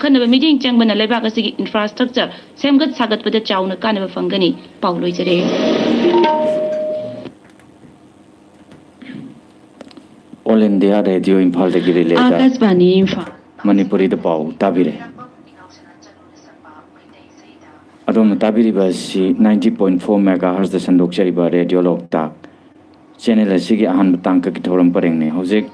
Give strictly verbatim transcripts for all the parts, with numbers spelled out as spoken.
ꯑꯈꯟꯅꯕ ꯃꯤꯠꯌꯦꯡ ꯆꯪꯕꯅ ꯂꯩꯕꯥꯛ ꯑꯁꯤꯒꯤ infrastructure ꯁꯦꯝꯒꯠ ꯁꯥꯒꯠꯄꯗ ꯆꯥꯎꯅ ꯀꯥꯟꯅꯕ ꯐꯪꯒꯅꯤ꯫ ꯄꯥꯎ ꯂꯣꯏꯖꯔꯦ꯫ All India Radio ꯏꯝꯐꯥꯜꯗꯒꯤ ꯔꯤꯂꯦꯗ ꯑꯥꯀꯥꯁꯕꯥꯅꯤ ꯏꯝꯐꯥꯜ꯫ ꯃꯅꯤꯄꯨꯔꯤꯗ ꯄꯥꯎ ꯇꯥꯕꯤꯔꯦ꯫ ꯑꯗꯣꯝꯅ ꯇꯥꯕꯤꯔꯤꯕ ꯑꯁꯤ ninety point four megahertzꯇ ꯁꯟꯗꯣꯛꯆꯔꯤꯕ ꯔꯦꯗꯤꯑꯣ ꯂꯣꯛꯇꯥꯛ ꯆꯦꯅꯦꯜ ꯑꯁꯤꯒꯤ ꯑꯍꯥꯟꯕ ꯇꯥꯡꯀꯛꯀꯤ ꯊꯧꯔꯝ ꯄꯔꯦꯡꯅꯤ꯫ ꯍꯧꯖꯤꯛ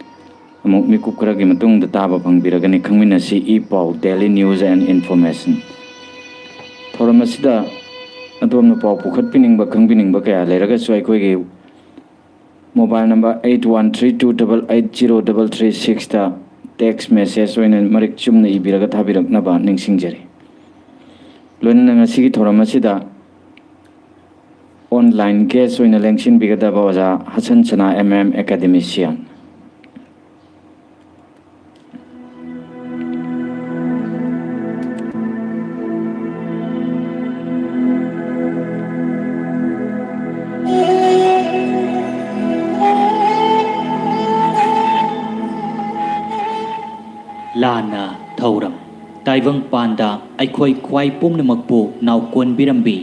ꯑꯃꯨꯛ ꯃꯤꯀꯨꯞ ꯈꯔꯒꯤ ꯃꯇꯨꯡꯗ ꯇꯥꯕ ꯐꯪꯕꯤꯔꯒꯅꯤ꯫ ꯈꯪꯃꯤꯟꯅꯁꯤ ꯏ ꯄꯥꯎ Daily News and Information꯫ ꯊꯧꯔꯝ ꯑꯁꯤꯗ ꯑꯗꯣꯝꯅ ꯄꯥꯎ ꯄꯨꯈꯠꯄꯤꯅꯤꯡꯕ, ꯈꯪꯕꯤꯅꯤꯡꯕ ꯀꯌꯥ ꯂꯩꯔꯒꯁꯨ ꯑꯩꯈꯣꯏꯒꯤ mobile number eight one three two double eight zero double three sixꯇ text message ꯑꯣꯏꯅ ꯃꯔꯤꯛ ꯆꯨꯝꯅ ꯏꯕꯤꯔꯒ ꯊꯥꯕꯤꯔꯛꯅꯕ ꯅꯤꯡꯁꯤꯡꯖꯔꯤ꯫ ꯂꯣꯏꯅꯅ ꯉꯁꯤꯒꯤ ꯊꯧꯔꯝ ꯑꯁꯤꯗ online guest ꯑꯣꯏꯅ ꯂꯦꯡꯁꯤꯟꯕꯤꯒꯗꯕ ꯑꯣꯖꯥ ꯍꯁꯟ ꯁꯅꯥ, M M academician꯫ ꯂꯥꯟꯅ ꯊꯧꯔꯝ꯫ ꯇꯥꯏꯕꯪ ꯄꯥꯟꯗ ꯑꯩꯈꯣꯏ ꯈ꯭ꯋꯥꯏ ꯄꯨꯝꯅꯃꯛꯄꯨ ꯅꯥꯎꯀꯣꯟꯕꯤꯔꯝꯕꯤ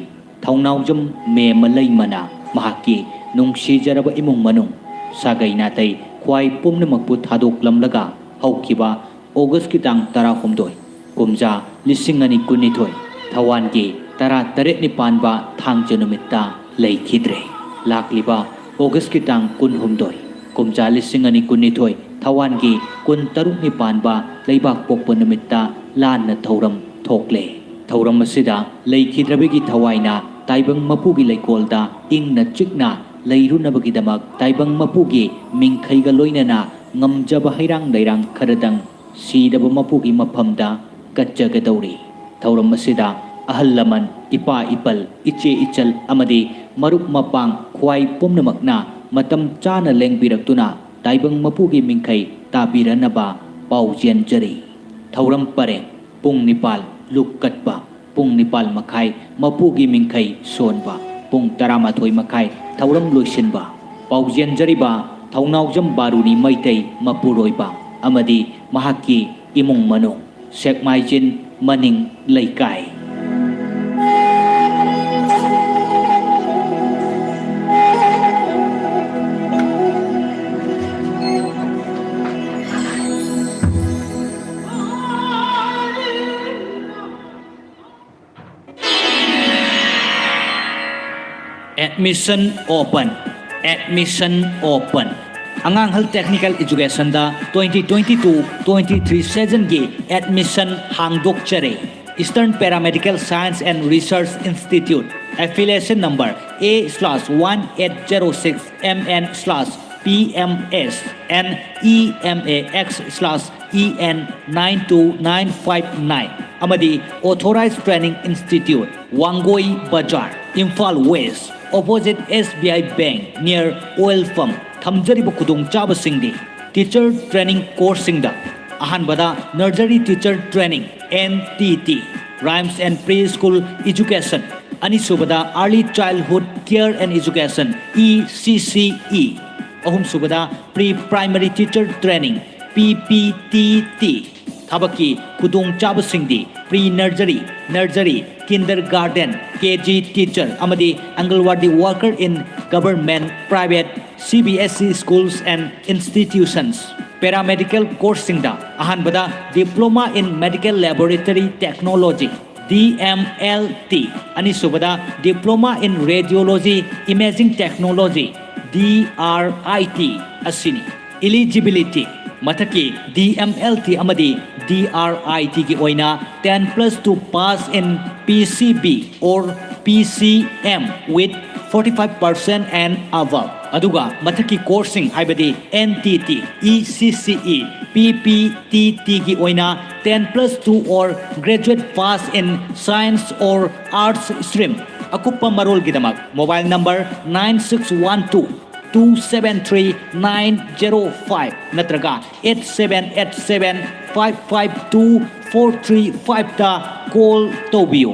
ꯊꯧꯅꯥꯎꯖꯝ ꯃꯦꯝꯃ ꯂꯩꯃꯅ ꯃꯍꯥꯛꯀꯤ ꯅꯨꯡꯁꯤꯖꯔꯕ ꯏꯃꯨꯡ ꯃꯅꯨꯡ, ꯁꯥꯒꯩ ꯅꯥꯇꯩ ꯈ꯭ꯋꯥꯏ ꯄꯨꯝꯅꯃꯛꯄꯨ ꯊꯥꯗꯣꯛꯂꯝꯂꯒ ꯍꯧꯈꯤꯕ Augustꯀꯤ ꯇꯥꯡ ꯇꯔꯥꯍꯨꯝꯗꯣꯏ, ꯀꯨꯝꯖꯥ ꯂꯤꯁꯤꯡ ꯑꯅꯤ ꯀꯨꯟꯅꯤꯊꯣꯏ, ꯊꯋꯥꯟꯒꯤ ꯇꯔꯥ ꯇꯔꯦꯠꯅꯤ ꯄꯥꯟꯕ ꯊꯥꯡꯖ ꯅꯨꯃꯤꯠꯇ ꯂꯩꯈꯤꯗ꯭ꯔꯦ꯫ ꯂꯥꯛꯂꯤꯕ Augustꯀꯤ ꯇꯥꯡ ꯀꯨꯟꯍꯨꯝꯗꯣꯏ, ꯀꯨꯝꯖꯥ ꯂꯤꯁꯤꯡ ꯑꯅꯤ ꯀꯨꯟꯅꯤꯊꯣꯏ, ꯊꯋꯥꯟꯒꯤ ꯀꯨꯟꯇꯔꯨꯛꯅꯤ ꯄꯥꯟꯕ ꯂꯩꯕꯥꯛ ꯄꯣꯛꯄ ꯅꯨꯃꯤꯠꯇ ꯂꯥꯟꯅ ꯊꯧꯔꯝ ꯊꯣꯛꯂꯦ꯫ ꯊꯧꯔꯝ ꯑꯁꯤꯗ ꯂꯩꯈꯤꯗ꯭ꯔꯕꯒꯤ ꯊꯋꯥꯏꯅ ꯇꯥꯏꯕꯪ ꯃꯄꯨꯒꯤ ꯂꯩꯀꯣꯜꯗ ꯏꯪꯅ ꯆꯤꯛꯅ ꯂꯩꯔꯨꯅꯕꯒꯤꯗꯃꯛ ꯇꯥꯏꯕꯪ ꯃꯄꯨꯒꯤ ꯃꯤꯡꯈꯩꯒ ꯂꯣꯏꯅꯅ ꯉꯝꯖꯕ ꯍꯩꯔꯥꯡ ꯂꯩꯔꯥꯡ ꯈꯔꯗꯪ ꯁꯤꯗꯕ ꯃꯄꯨꯒꯤ ꯃꯐꯝꯗ ꯀꯠꯆꯒꯗꯧꯔꯤ꯫ ꯊꯧꯔꯝ ꯑꯁꯤꯗ ꯑꯍꯜ ꯂꯃꯟ, ꯏꯄꯥ ꯏꯄꯜ, ꯏꯆꯦ ꯏꯆꯜ ꯑꯃꯗꯤ ꯃꯔꯨꯞ ꯃꯄꯥꯡ ꯈ꯭ꯋꯥꯏ ꯄꯨꯝꯅꯃꯛꯅ ꯃꯇꯝ ꯆꯥꯅ ꯂꯦꯡꯕꯤꯔꯛꯇꯨꯅ ꯇꯥꯏꯕꯪ ꯃꯄꯨꯒꯤ ꯃꯤꯡꯈꯩ ꯇꯥꯕꯤꯔꯅꯕ ꯄꯥꯎ ꯆꯦꯟꯖꯔꯤ꯫ ꯊꯧꯔꯝ ꯄꯔꯦꯡ: ꯄꯨꯡ ꯅꯤꯄꯥꯜ ꯂꯨꯛ ꯀꯠꯄ, ꯄꯨꯡ ꯅꯤꯄꯥꯜ ꯃꯈꯥꯏ ꯃꯄꯨꯒꯤ ꯃꯤꯡꯈꯩ ꯁꯣꯟꯕ, ꯄꯨꯡ ꯇꯔꯥꯃꯥꯊꯣꯏ ꯃꯈꯥꯏ ꯊꯧꯔꯝ ꯂꯣꯏꯁꯤꯟꯕ꯫ ꯄꯥꯎ ꯆꯦꯟꯖꯔꯤꯕ ꯊꯧꯅꯥꯎꯖꯝ ꯕꯥꯔꯨꯅꯤ ꯃꯩꯇꯩ ꯃꯄꯨꯔꯣꯏꯕ ꯑꯃꯗꯤ ꯃꯍꯥꯛꯀꯤ ꯏꯃꯨꯡ ꯃꯅꯨꯡ꯫ ꯁꯦꯛꯃꯥꯏꯖꯤꯟ ꯃꯅꯤꯡ ꯂꯩꯀꯥꯏ꯫ Admission open. Admission open. ꯑꯉꯥꯡ ꯍꯦꯜꯊ ꯇꯦꯛꯅꯤꯀꯦꯜ ꯏꯖꯨꯀꯦꯁꯟꯗ twenty twenty-two twenty-three ꯁꯦꯁꯟꯒꯤ ꯑꯦꯗꯃꯤꯁꯟ ꯍꯥꯡꯗꯣꯛꯆꯔꯦ꯫ Eastern Paramedical Science and Research Institute, affiliation number A slash one eight zero six M N slash P M S and E M A X slash E N nine two nine five nine ꯑꯃꯗꯤ Authorized Training Institute, Wangoi Bazar, Imphal West, opposite S B I Bank, near oil pump꯫ ꯊꯝꯖꯔꯤꯕ ꯈꯨꯗꯣꯡꯆꯥꯕꯁꯤꯡꯗꯤ teacher training ꯀꯣꯔꯁꯁꯤꯡꯗ ꯑꯍꯥꯟꯕꯗ nursery teacher training, N T T, Rhymes and Preschool Education, ꯑꯅꯤꯁꯨꯕꯗ Early Childhood Care and Education, E C C E, ꯑꯍꯨꯝꯁꯨꯕꯗ Pre Primary Teacher Training, P P T T꯫ ꯊꯕꯛꯀꯤ ꯈꯨꯗꯣꯡꯆꯥꯕꯁꯤꯡꯗꯤ pre nursery, nursery, kindergarten, K G teacher ꯑꯃꯗꯤ Anganwadi worker in government, private, C B S E schools and institutions꯫ Paramedical courseꯁꯤꯡꯗ ꯑꯍꯥꯟꯕꯗ Diploma in Medical Laboratory Technology, D M L T, ꯑꯅꯤꯁꯨꯕꯗ Diploma in Radiology Imaging Technology, D R I T, ꯑꯁꯤꯅꯤ꯫ Eligibility: ꯃꯊꯛꯀꯤ D M L T ꯑꯃꯗꯤ D R I T ꯒꯤ ꯑꯣꯏꯅ ten plus two pass in P C B or P C M with forty five percent and above꯫ ꯑꯗꯨꯒ ꯃꯊꯛꯀꯤ ꯀꯣꯔꯁꯁꯤꯡ ꯍꯥꯏꯕꯗꯤ N T T, E C C E, P P T T ꯒꯤ ꯑꯣꯏꯅ ten plus two or graduate pass in science or arts stream꯫ ꯑꯀꯨꯞꯄ ꯃꯔꯣꯜꯒꯤꯗꯃꯛ mobile number nine six one two two seven three nine zero five ꯅꯠꯇ꯭ꯔꯒ eight seven eight seven five five two four three five ꯇ call ꯇꯧꯕꯤꯌꯨ꯫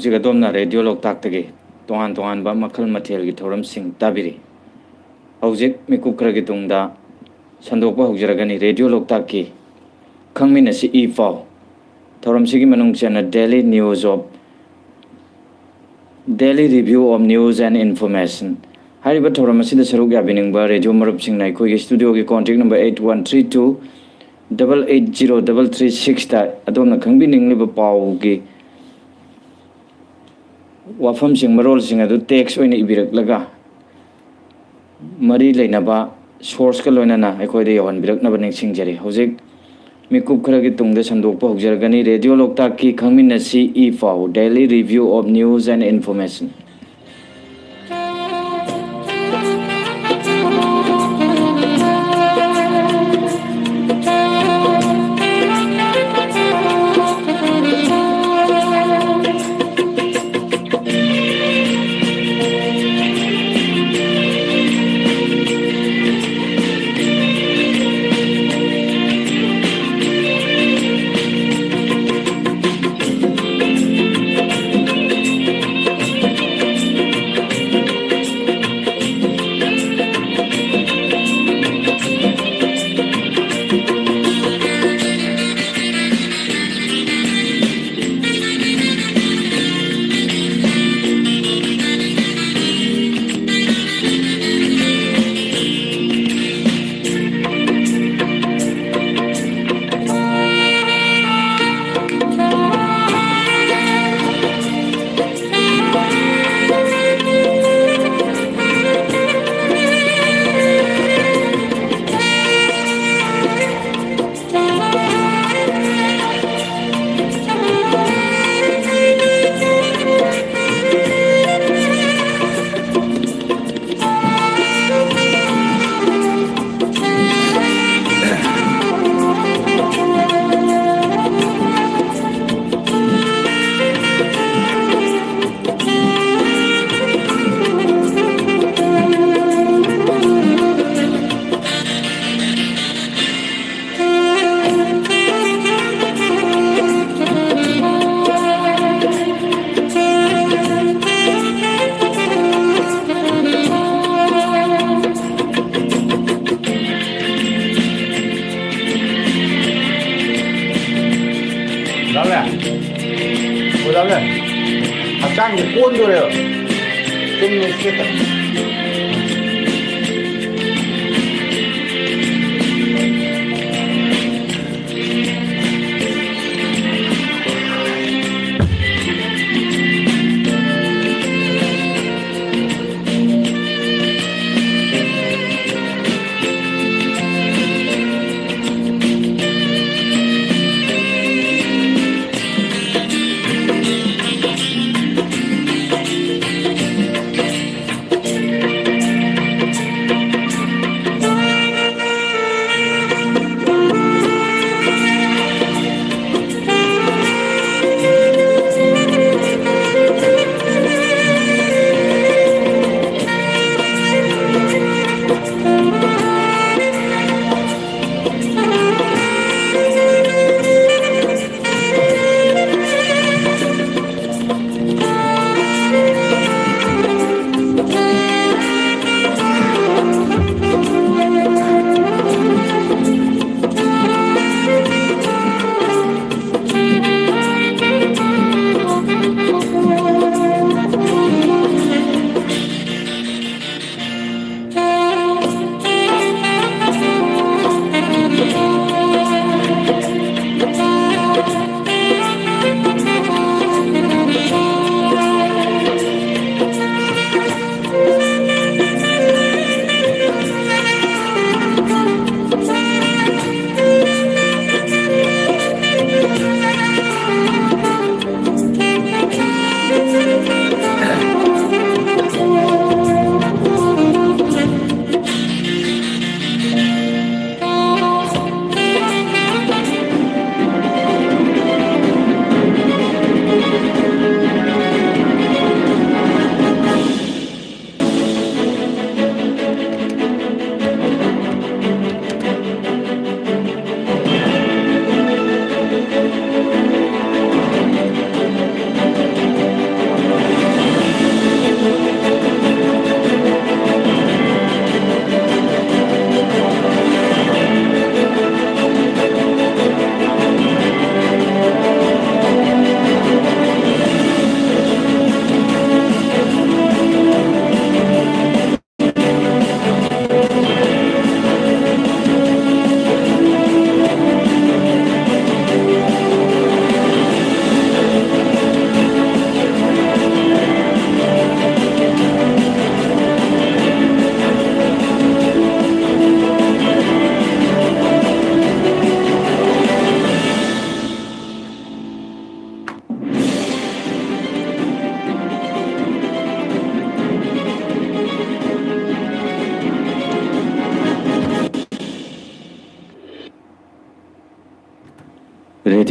ꯍꯧꯖꯤꯛ ꯑꯗꯣꯝꯅ radio ꯂꯣꯛꯇꯥꯛꯇꯒꯤ ꯇꯣꯉꯥꯟ ꯇꯣꯉꯥꯟꯕ ꯃꯈꯜ ꯃꯊꯦꯜꯒꯤ ꯊꯧꯔꯝꯁꯤꯡ ꯇꯥꯕꯤꯔꯤ꯫ ꯍꯧꯖꯤꯛ ꯃꯤꯀꯨꯞ ꯈꯔꯒꯤ ꯇꯨꯡꯗ ꯁꯟꯗꯣꯛꯄ ꯍꯧꯖꯔꯒꯅꯤ ꯔꯦꯗꯤꯑꯣ ꯂꯣꯛꯇꯥꯛꯀꯤ ꯈꯪꯃꯤꯟꯅꯁꯤ ꯏ ꯄꯥꯎ꯫ ꯊꯧꯔꯝꯁꯤꯒꯤ ꯃꯅꯨꯡ ꯆꯟꯅ Daily News of, Daily Review of News and Information ꯍꯥꯏꯔꯤꯕ ꯊꯧꯔꯝ ꯑꯁꯤꯗ ꯁꯔꯨꯛ ꯌꯥꯕꯤꯅꯤꯡꯕ ꯔꯦꯗꯤꯑꯣ ꯃꯔꯨꯞꯁꯤꯡꯅ ꯑꯩꯈꯣꯏꯒꯤ ꯁ꯭ꯇꯨꯗꯤꯑꯣꯒꯤ contact number eight one three two double eight zero double three six ꯇ ꯑꯗꯣꯝꯅ ꯈꯪꯕꯤꯅꯤꯡꯂꯤꯕ ꯄꯥꯎꯒꯤ ꯋꯥꯐꯝꯁꯤꯡ, ꯃꯔꯣꯜꯁꯤꯡ ꯑꯗꯨ text ꯑꯣꯏꯅ ꯏꯕꯤꯔꯛꯂꯒ ꯃꯔꯤ ꯂꯩꯅꯕ source ꯀ ꯂꯣꯏꯅꯅ ꯑꯩꯈꯣꯏꯗ ꯌꯧꯍꯟꯕꯤꯔꯛꯅꯕ ꯅꯤꯡꯁꯤꯡꯖꯔꯤ꯫ ꯍꯧꯖꯤꯛ ꯃꯤꯀꯨꯞ ꯈꯔꯒꯤ ꯇꯨꯡꯗ ꯁꯟꯗꯣꯛꯄ ꯍꯧꯖꯔꯒꯅꯤ ꯔꯦꯗꯤꯑꯣ ꯂꯣꯛꯇꯥꯛꯀꯤ ꯈꯪꯃꯤꯟꯅꯁꯤ ꯏ ꯄꯥꯎ, Daily Review of News and Information꯫ ꯍꯛꯆꯥꯡꯁꯦ ꯀꯣꯟꯗꯣꯔꯦꯕ꯫ ꯆꯨꯝꯅ ꯏꯁꯇꯦꯠꯇ꯫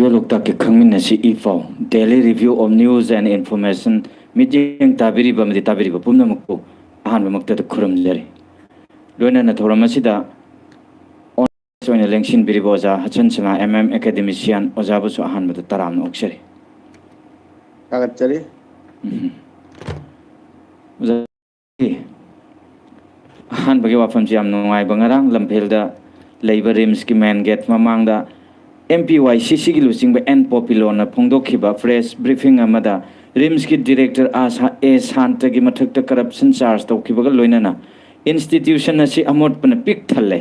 ꯔꯦꯗꯤꯑꯣ ꯂꯣꯛꯇꯥꯛꯀꯤ ꯈꯪꯃꯤꯟꯅꯁꯤ ꯏ ꯄꯥꯎ, Daily Review of News and Information, ꯃꯤꯠꯌꯦꯡ ꯇꯥꯕꯤꯔꯤꯕ ꯑꯃꯗꯤ ꯇꯥꯕꯤꯔꯤꯕ ꯄꯨꯝꯅꯃꯛꯄꯨ ꯑꯍꯥꯟꯕꯃꯛꯇꯗ ꯈꯨꯔꯨꯝꯖꯔꯤ꯫ ꯂꯣꯏꯅꯅ ꯊꯧꯔꯝ ꯑꯁꯤꯗ ꯑꯣꯏꯅ ꯂꯦꯡꯁꯤꯟꯕꯤꯔꯤꯕ ꯑꯣꯖꯥ ꯍꯠꯁꯟ ꯁꯅꯥ, M M Academician, ꯑꯣꯖꯥꯕꯨꯁꯨ ꯑꯍꯥꯟꯕꯗ ꯇꯔꯥꯝꯅ ꯑꯣꯛꯆꯔꯤ꯫ ꯊꯥꯒꯠꯆꯔꯤ꯫ ꯎꯝ꯫ ꯑꯣꯖꯥ, ꯑꯍꯥꯟꯕꯒꯤ ꯋꯥꯐꯝꯁꯤ ꯌꯥꯝ ꯅꯨꯡꯉꯥꯏꯕ, ꯉꯔꯥꯡ ꯂꯝꯐꯦꯜꯗ ꯂꯩꯕ ꯔꯤꯝꯁꯀꯤ ꯃꯦꯟ ꯒꯦꯠ ꯃꯃꯥꯡꯗ MPYCCꯒꯤ ꯂꯨꯆꯤꯡꯕ ꯑꯦꯟ ꯄꯣꯄꯤꯂꯣꯅ ꯐꯣꯡꯗꯣꯛꯈꯤꯕ ꯄ꯭ꯔꯦꯁ ꯕ꯭ꯔꯤꯐꯤꯡ ꯑꯃꯗ ꯔꯤꯝꯁꯀꯤ ꯗꯤꯔꯦꯛꯇꯔ ꯑꯥ ꯁꯥ-, ꯑꯦ ꯁꯥꯟꯇꯒꯤ ꯃꯊꯛꯇ ꯀꯔꯞꯁꯟ ꯆꯥꯔꯖ ꯇꯧꯈꯤꯕꯒ ꯂꯣꯏꯅꯅ ꯏꯟꯁꯇꯤꯇ꯭ꯌꯨꯁꯟ ꯑꯁꯤ ꯑꯃꯣꯠꯄꯅ ꯄꯤꯛ ꯊꯜꯂꯦ꯫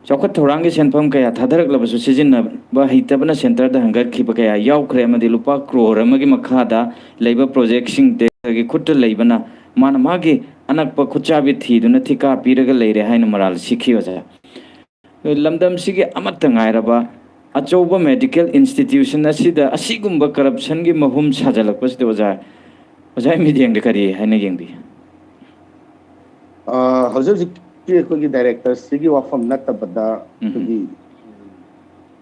ꯆꯥꯎꯈꯠ ꯊꯧꯔꯥꯡꯒꯤ ꯁꯦꯟꯐꯝ ꯀꯌꯥ ꯊꯥꯗꯔꯛꯂꯕꯁꯨ ꯁꯤꯖꯤꯟꯅꯕ ꯍꯩꯇꯕꯅ ꯁꯦꯟꯇꯔꯗ ꯍꯪꯒꯠꯈꯤꯕ ꯀꯌꯥ ꯌꯥꯎꯈ꯭ꯔꯦ ꯑꯃꯗꯤ ꯂꯨꯄꯥ ꯀ꯭ꯔꯣꯔ ꯑꯃꯒꯤ ꯃꯈꯥꯗ ꯂꯩꯕ ꯄ꯭ꯔꯣꯖꯦꯛꯁꯤꯡ ꯗꯦꯜꯒꯤ ꯈꯨꯠꯇ ꯂꯩꯕꯅ ꯃꯥꯅ ꯃꯥꯒꯤ ꯑꯅꯛꯄ ꯈꯨꯠꯆꯥꯕꯤ ꯊꯤꯗꯨꯅ ꯊꯤꯀꯥ ꯄꯤꯔꯒ ꯂꯩꯔꯦ ꯍꯥꯏꯅ ꯃꯔꯥꯜ ꯁꯤꯈꯤ꯫ ꯑꯣꯖꯥ, ꯂꯝꯗꯝꯁꯤꯒꯤ ꯑꯃꯠꯇ ꯉꯥꯏꯔꯕ ꯑꯆꯧꯕ ꯃꯦꯗꯤꯀꯦꯜ ꯏꯟꯁꯇꯤꯇ꯭ꯌꯨꯁꯟ ꯑꯁꯤꯗ ꯑꯁꯤꯒꯨꯝꯕ ꯀꯔꯞꯁꯟꯒꯤ ꯃꯍꯨꯝ ꯁꯥꯖꯤꯜꯂꯛꯄꯁꯤꯗ ꯑꯣꯖꯥ, ꯑꯣꯖꯥꯒꯤ ꯃꯤꯠꯌꯦꯡꯗ ꯀꯔꯤ ꯍꯥꯏꯅ ꯌꯦꯡꯕꯤ? ꯑ, ꯍꯧꯖꯤꯛ ꯍꯧꯖꯤꯛꯀꯤ ꯑꯩꯈꯣꯏꯒꯤ ꯗꯥꯏꯔꯦꯛꯇꯔꯁꯤꯒꯤ ꯋꯥꯐꯝ ꯅꯠꯇꯕꯗ ꯎꯝ꯫ ꯑꯩꯈꯣꯏꯒꯤ,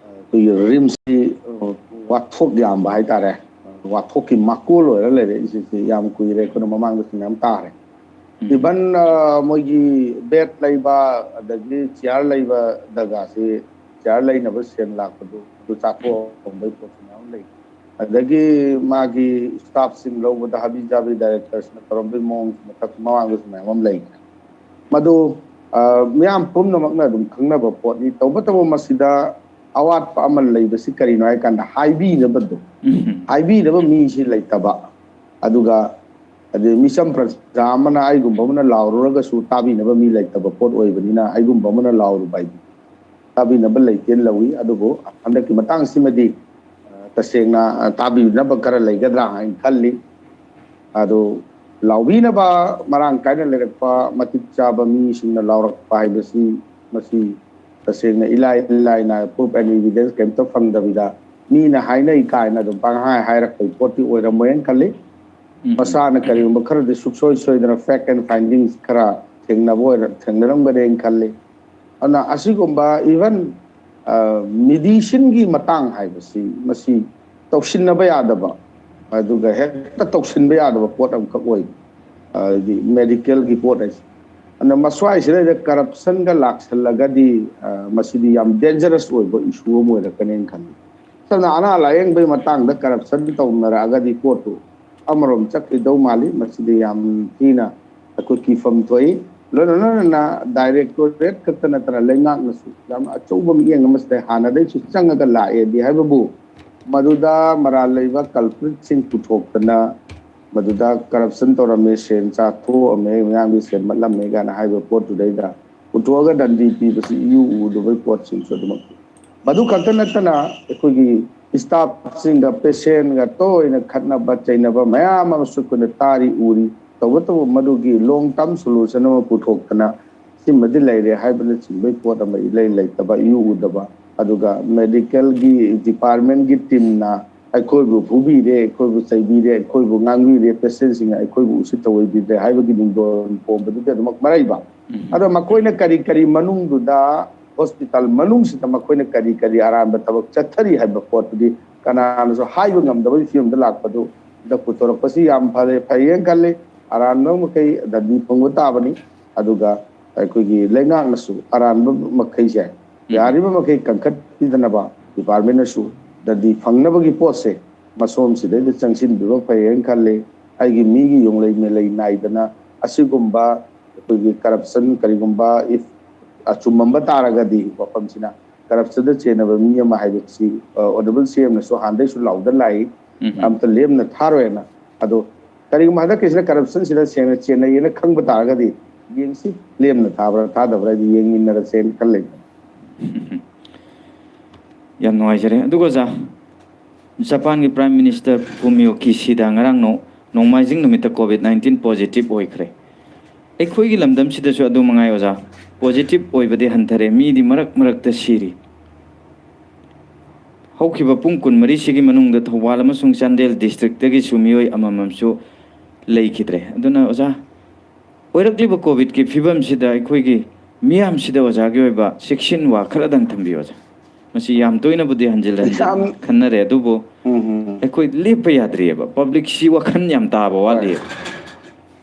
ꯑ, ꯑꯩꯈꯣꯏꯒꯤ ꯔꯤꯝꯁꯀꯤ, ꯑ, ꯋꯥꯊꯣꯛ ꯌꯥꯝꯕ ꯍꯥꯏꯇꯥꯔꯦ, ꯑ, ꯋꯥꯊꯣꯛꯀꯤ ꯃꯀꯣꯜ ꯑꯣꯏꯔ ꯂꯩꯔꯦ꯫ ꯁꯤꯁꯤ ꯌꯥꯝ ꯀꯨꯏꯔꯦ, ꯑꯩꯈꯣꯏꯅ ꯃꯃꯥꯡꯗꯁꯨ ꯃꯌꯥꯝ ꯇꯥꯔꯦ꯫ ꯎꯝ꯫ Even, ꯑ, ꯃꯣꯏꯒꯤ ꯕꯦꯗ ꯂꯩꯕ ꯑꯗꯒꯤ ꯆꯤꯌꯥꯔ ꯂꯩꯕ ꯖꯒꯥꯁꯤ, ꯆꯤꯌꯥꯔ ꯂꯩꯅꯕ ꯁꯦꯟ ꯂꯥꯛꯄꯗꯨ ꯑꯗꯨ ꯆꯥꯊꯣꯛꯑꯝꯕꯩ ꯄꯣꯠꯁꯨ ꯃꯌꯥꯝ ꯂꯩ꯫ ꯑꯗꯒꯤ ꯃꯥꯒꯤ ꯁ꯭ꯇꯥꯐꯁꯤꯡ ꯂꯧꯕꯗ ꯍꯥꯕꯤ ꯖꯥꯕꯤ ꯗꯥꯏꯔꯦꯛꯇꯔꯁꯤꯅ ꯇꯧꯔꯝꯕꯒꯤ ꯃꯑꯣꯡꯁꯤ ꯃꯊꯛ ꯃꯃꯥꯡꯗꯁꯨ ꯃꯌꯥꯝ ꯑꯃ ꯂꯩꯈ꯭ꯔꯦ꯫ ꯃꯗꯨ, ꯑ, ꯃꯤꯌꯥꯝ ꯄꯨꯝꯅꯃꯛꯅ ꯑꯗꯨꯝ ꯈꯪꯅꯕ ꯄꯣꯠꯅꯤ꯫ ꯇꯧꯕꯇꯕꯨ ꯃꯁꯤꯗ ꯑꯋꯥꯠꯄ ꯑꯃ ꯂꯩꯕꯁꯤ ꯀꯔꯤꯅꯣ ꯍꯥꯏ ꯀꯥꯟꯗ ꯍꯥꯏꯕꯤꯅꯕꯗꯣ, ꯎꯝ꯫ ꯍꯥꯏꯕꯤꯅꯕ ꯃꯤꯁꯤ ꯂꯩꯇꯕ, ꯑꯗꯨꯒ ꯑꯗꯩ ꯃꯤꯆꯝ ꯄ꯭ꯔꯖꯥ ꯑꯃꯅ ꯑꯩꯒꯨꯝꯕ ꯑꯃꯅ ꯂꯥꯎꯔꯨꯔꯒꯁꯨ ꯇꯥꯕꯤꯅꯕ ꯃꯤ ꯂꯩꯇꯕ ꯄꯣꯠ ꯑꯣꯏꯕꯅꯤꯅ ꯑꯩꯒꯨꯝꯕ ꯑꯃꯅ ꯂꯥꯎꯔꯨꯕ ꯍꯥꯏꯗꯤ ꯇꯥꯕꯤꯅꯕ ꯂꯩꯇꯦꯅ ꯂꯧꯏ꯫ ꯑꯗꯨꯕꯨ ꯍꯟꯗꯛꯀꯤ ꯃꯇꯥꯡꯁꯤꯃꯗꯤ, ꯑ, ꯇꯁꯦꯡꯅ, ꯑ, ꯇꯥꯕꯤꯅꯕ ꯈꯔ ꯂꯩꯒꯗ꯭ꯔꯥ ꯍꯥꯏꯅ ꯈꯜꯂꯤ꯫ ꯑꯗꯨ ꯂꯥꯎꯕꯤꯅꯕ ꯃꯔꯥꯡ ꯀꯥꯏꯅ ꯂꯩꯔꯛꯄ, ꯃꯇꯤꯛ ꯆꯥꯕ ꯃꯤꯁꯤꯡꯅ ꯂꯥꯎꯔꯛꯄ ꯍꯥꯏꯕꯁꯤ ꯃꯁꯤ ꯇꯁꯦꯡꯅ ꯏꯂꯥꯏ ꯂꯥꯏꯅ proof and evidence ꯀꯩꯝꯇ ꯐꯪꯗꯕꯤꯗ ꯃꯤꯅ ꯍꯥꯏꯅꯩ ꯀꯥꯏꯅ ꯑꯗꯨꯝ ꯄꯪꯍꯥꯏ ꯍꯥꯏꯔꯛꯄꯒꯤ ꯄꯣꯠꯇꯤ ꯑꯣꯏꯔꯝꯃꯣꯏꯅ ꯈꯜꯂꯤ꯫ ꯎꯝ꯫ ꯃꯁꯥꯅ ꯀꯔꯤꯒꯨꯝꯕ ꯈꯔꯗꯤ ꯁꯨꯛꯁꯣꯏ ꯁꯣꯏꯗꯅ fact and findings ꯈꯔ ꯊꯦꯡꯅꯕ ꯑꯣꯏꯔ-, ꯊꯦꯡꯅꯔꯝꯒꯅꯤꯅ ꯈꯜꯂꯤ꯫ ꯑꯗꯨꯅ ꯑꯁꯤꯒꯨꯝꯕ even ꯃꯦꯗꯤꯁꯤꯟꯒꯤ ꯃꯇꯥꯡ ꯍꯥꯏꯕꯁꯤ ꯃꯁꯤ ꯇꯧꯁꯤꯟꯅꯕ ꯌꯥꯗꯕ, ꯑꯗꯨꯒ ꯍꯦꯛꯇ ꯇꯧꯁꯤꯟꯕ ꯌꯥꯗꯕ ꯄꯣꯠ ꯑꯃꯈꯛ ꯑꯣꯏ꯫ ꯍꯥꯏꯗꯤ ꯃꯦꯗꯤꯀꯦꯜꯒꯤ ꯄꯣꯠ ꯍꯥꯏꯁꯦ, ꯑꯗꯨꯅ ꯃꯁ꯭ꯋꯥꯏꯁꯤꯗꯩꯗ ꯀꯔꯞꯁꯟꯒ ꯂꯥꯛꯁꯜꯂꯒꯗꯤ ꯃꯁꯤꯗꯤ ꯌꯥꯝ ꯗꯦꯟꯖꯔꯁ ꯑꯣꯏꯕ ꯏꯁꯨ ꯑꯃ ꯑꯣꯏꯔꯛꯀꯅꯦꯅ ꯈꯜꯂꯤ꯫ ꯁꯝꯅ ꯑꯅꯥ ꯂꯥꯏꯌꯦꯡꯕꯒꯤ ꯃꯇꯥꯡꯗ ꯀꯔꯞꯁꯟ ꯇꯧꯅꯔꯛꯑꯒꯗꯤ ꯄꯣꯠꯇꯨ ꯑꯃꯔꯣꯝ ꯆꯠꯈꯤꯗꯧ ꯃꯥꯜꯂꯤ꯫ ꯃꯁꯤꯗꯤ ꯌꯥꯝ ꯊꯤꯅ ꯑꯩꯈꯣꯏ ꯀꯤꯐꯝ ꯊꯣꯛꯏ꯫ ꯂꯣꯏꯅ ꯂꯣꯏꯅꯅ ꯗꯥꯏꯔꯦꯛꯇꯣꯔꯦꯠ ꯈꯛꯇ ꯅꯠꯇꯅ ꯂꯩꯉꯥꯛꯅꯁꯨ ꯌꯥꯝ ꯑꯆꯧꯕ ꯃꯤꯠꯌꯦꯡ ꯑꯃꯁꯤꯗ ꯍꯥꯟꯅꯗꯩꯁꯨ ꯆꯪꯉꯒ ꯂꯥꯛꯑꯦꯗꯤ ꯍꯥꯏꯕꯕꯨ, ꯃꯗꯨꯗ ꯃꯔꯥꯜ ꯂꯩꯕ ꯀꯜꯄ꯭ꯔꯤꯠꯁꯤꯡ ꯄꯨꯊꯣꯛꯇꯅ ꯃꯗꯨꯗ ꯀꯔꯞꯁꯟ ꯇꯧꯔꯝꯃꯦ, ꯁꯦꯟ ꯆꯥꯊꯣꯛꯑꯝꯃꯦ, ꯃꯤꯌꯥꯝꯒꯤ ꯁꯦꯟ ꯃꯠꯂꯝꯃꯦ ꯀꯥꯏꯅ ꯍꯥꯏꯕ ꯄꯣꯠꯇꯨꯗꯩꯗ ꯄꯨꯊꯣꯛꯑꯒ ꯗꯟꯗꯤ ꯄꯤꯕꯁꯤ ꯏꯎ ꯎꯗꯕꯩ ꯄꯣꯠꯁꯤꯡꯁꯨ ꯑꯗꯨꯃꯛ꯫ ꯃꯗꯨ ꯈꯛꯇ ꯅꯠꯇꯅ ꯑꯩꯈꯣꯏꯒꯤ ꯁ꯭ꯇꯥꯐꯁꯤꯡꯒ ꯄꯦꯁꯦꯟꯒ ꯇꯣꯏꯅ ꯈꯠꯅꯕ ꯆꯩꯅꯕ ꯃꯌꯥꯝ ꯑꯃꯁꯨ ꯑꯩꯈꯣꯏꯅ ꯇꯥꯔꯤ ꯎꯔꯤ꯫ ꯇꯧꯕꯇꯕꯨ ꯃꯗꯨꯒꯤ ꯂꯣꯡ ꯇꯔꯝ ꯁꯣꯂꯨꯁꯟ ꯑꯃ ꯄꯨꯊꯣꯛꯇꯅ ꯁꯤꯃꯗꯤ ꯂꯩꯔꯦ ꯍꯥꯏꯕꯅꯆꯤꯡꯕꯒꯤ ꯄꯣꯠ ꯑꯃ ꯏꯂꯩ ꯂꯩꯇꯕ, ꯏꯎ ꯎꯗꯕ꯫ ꯑꯗꯨꯒ ꯃꯦꯗꯤꯀꯦꯜꯒꯤ ꯗꯤꯄꯥꯔꯠꯃꯦꯟꯒꯤ ꯇꯤꯝꯅ ꯑꯩꯈꯣꯏꯕꯨ ꯐꯨꯕꯤꯔꯦ, ꯑꯩꯈꯣꯏꯕꯨ ꯆꯩꯕꯤꯔꯦ, ꯑꯩꯈꯣꯏꯕꯨ ꯉꯥꯡꯕꯤꯔꯦ, ꯄꯦꯁꯦꯟꯁꯤꯡꯅ ꯑꯩꯈꯣꯏꯕꯨ ꯎꯁꯤꯠ ꯊꯑꯣꯏꯕꯤꯗ꯭ꯔꯦ ꯍꯥꯏꯕꯒꯤ ꯅꯤꯡꯗꯣꯟ ꯄꯣꯝꯕꯗꯨꯗꯤ ꯑꯗꯨꯃꯛ ꯃꯔꯩꯕ꯫ ꯑꯗꯣ ꯃꯈꯣꯏꯅ ꯀꯔꯤ ꯀꯔꯤ ꯃꯅꯨꯡꯗꯨꯗ ꯍꯣꯁꯄꯤꯇꯥꯜ ꯃꯅꯨꯡꯁꯤꯗ ꯃꯈꯣꯏꯅ ꯀꯔꯤ ꯀꯔꯤ ꯑꯔꯥꯟꯕ ꯊꯕꯛ ꯆꯠꯊꯔꯤ ꯍꯥꯏꯕ ꯄꯣꯠꯇꯨꯗꯤ ꯀꯅꯥꯅꯁꯨ ꯍꯥꯏꯕ ꯉꯝꯗꯕꯒꯤ ꯐꯤꯕꯝꯗ ꯂꯥꯛꯄꯗꯨ ꯗ ꯄꯨꯊꯣꯔꯛꯄꯁꯤ ꯌꯥꯝ ꯐꯔꯦ, ꯐꯩꯌꯦꯅ ꯈꯜꯂꯤ꯫ ꯑꯔꯥꯟꯕ ꯃꯈꯩ ꯗꯟꯗꯤ ꯐꯪꯕ ꯇꯥꯕꯅꯤ꯫ ꯑꯗꯨꯒ ꯑꯩꯈꯣꯏꯒꯤ ꯂꯩꯉꯥꯛꯅꯁꯨ ꯑꯔꯥꯟꯕ ꯃꯈꯩꯁꯦ ꯌꯥꯔꯤꯕ ꯃꯈꯩ ꯀꯟꯈꯠꯄꯤꯗꯅꯕ ꯗꯤꯄꯥꯔꯠꯃꯦꯟꯅꯁꯨ ꯗꯟꯗꯤ ꯐꯪꯅꯕꯒꯤ ꯄꯣꯠꯁꯦ ꯃꯁꯣꯝꯁꯤꯗꯩꯗ ꯆꯪꯁꯤꯟꯕꯤꯕ ꯐꯩ ꯍꯥꯏꯅ ꯈꯜꯂꯤ꯫ ꯑꯩꯒꯤ ꯃꯤꯒꯤ ꯌꯣꯡꯂꯩ ꯃꯦꯂꯩ ꯅꯥꯏꯗꯅ ꯑꯁꯤꯒꯨꯝꯕ ꯑꯩꯈꯣꯏꯒꯤ ꯀꯔꯞꯁꯟ ꯀꯔꯤꯒꯨꯝꯕ if ꯑꯆꯨꯝꯃꯝꯕ ꯇꯥꯔꯒꯗꯤ ꯋꯥꯐꯝꯁꯤꯅ ꯀꯔꯞꯁꯟꯗ ꯆꯦꯟꯅꯕ ꯃꯤ ꯑꯃ ꯍꯥꯏꯕꯁꯤ ꯑꯣꯅꯔꯦꯕꯜ ꯁꯤ ꯑꯦꯝꯅꯁꯨ ꯍꯥꯟꯗꯩꯁꯨ ꯂꯥꯎꯗ ꯂꯥꯛꯏ꯫ ꯑꯝꯇ ꯂꯦꯝꯅ ꯊꯥꯔꯣꯏꯅ꯫ ꯑꯗꯣ ꯀꯔꯤꯒꯨꯝꯕ ꯍꯟꯗꯛꯀꯤꯁꯤꯅ ꯀꯔꯞꯁꯟꯁꯤꯗ ꯁꯦꯡꯅ ꯆꯦꯟꯅꯩꯌꯦꯅ ꯈꯪꯕ ꯇꯥꯔꯒꯗꯤ ꯌꯦꯡꯁꯤ, ꯂꯦꯝꯅ ꯊꯥꯕ꯭ꯔꯥ ꯊꯥꯗꯕ꯭ꯔꯥ ꯍꯥꯏꯗꯤ ꯌꯦꯡꯃꯤꯟꯅꯔꯁꯦꯅ ꯈꯜꯂꯤ꯫ ꯌꯥꯝ ꯅꯨꯡꯉꯥꯏꯖꯔꯦ꯫ ꯑꯗꯨꯒ ꯑꯣꯖꯥ, ꯖꯄꯥꯟꯒꯤ ꯄ꯭ꯔꯥꯏꯝ ꯃꯤꯅꯤꯁꯇꯔ ꯐꯨꯃꯤꯑꯣ ꯀꯤꯁꯤꯗꯥ ꯉꯔꯥꯡ ꯅꯣꯡꯃꯥꯏꯖꯤꯡ ꯅꯨꯃꯤꯠꯇ ꯀꯣꯚꯤꯗ ꯅꯥꯏꯟꯇꯤꯟ ꯄꯣꯖꯤꯇꯤꯚ ꯑꯣꯏꯈ꯭ꯔꯦ꯫ ꯑꯩꯈꯣꯏꯒꯤ ꯂꯝꯗꯝꯁꯤꯗꯁꯨ ꯑꯗꯨ ꯃꯉꯥꯏ ꯑꯣꯖꯥ, ꯄꯣꯖꯤꯇꯤꯚ ꯑꯣꯏꯕꯗꯤ ꯍꯟꯊꯔꯦ, ꯃꯤꯗꯤ ꯃꯔꯛ ꯃꯔꯛꯇ ꯁꯤꯔꯤ꯫ ꯍꯧꯈꯤꯕ ꯄꯨꯡ ꯀꯨꯟꯃꯔꯤꯁꯤꯒꯤ ꯃꯅꯨꯡꯗ ꯊꯧꯕꯥꯜ ꯑꯃꯁꯨꯡ ꯆꯥꯟꯗꯦꯜ ꯗꯤꯁꯇ꯭ꯔꯤꯛꯇꯒꯤꯁꯨ ꯃꯤꯑꯣꯏ ꯑꯃꯃꯝꯁꯨ ꯂꯩꯈꯤꯗ꯭ꯔꯦ꯫ ꯑꯗꯨꯅ ꯑꯣꯖꯥ, ꯑꯣꯏꯔꯛꯂꯤꯕ ꯀꯣꯚꯤꯗꯀꯤ ꯐꯤꯕꯝꯁꯤꯗ ꯑꯩꯈꯣꯏꯒꯤ ꯃꯤꯌꯥꯝꯁꯤꯗ ꯑꯣꯖꯥꯒꯤ ꯑꯣꯏꯕ ꯆꯦꯛꯁꯤꯟ ꯋꯥ ꯈꯔꯗꯪ ꯊꯝꯕꯤꯌꯨ ꯑꯣꯖꯥ꯫ ꯃꯁꯤ ꯌꯥꯝ ꯇꯣꯏꯅꯕꯨꯗꯤ ꯍꯟꯖꯤꯜ ꯍꯟꯖꯤꯜ ꯌꯥꯝ ꯈꯟꯅꯔꯦ, ꯑꯗꯨꯕꯨ ꯎꯝ, ꯎꯝ꯫ ꯑꯩꯈꯣꯏ ꯂꯦꯞꯄ ꯌꯥꯗ꯭ꯔꯤꯑꯕ꯫ ꯄꯕ꯭ꯂꯤꯛꯁꯤ ꯋꯥꯈꯜ ꯌꯥꯝ ꯇꯥꯕ ꯋꯥꯠꯂꯤꯑꯕ꯫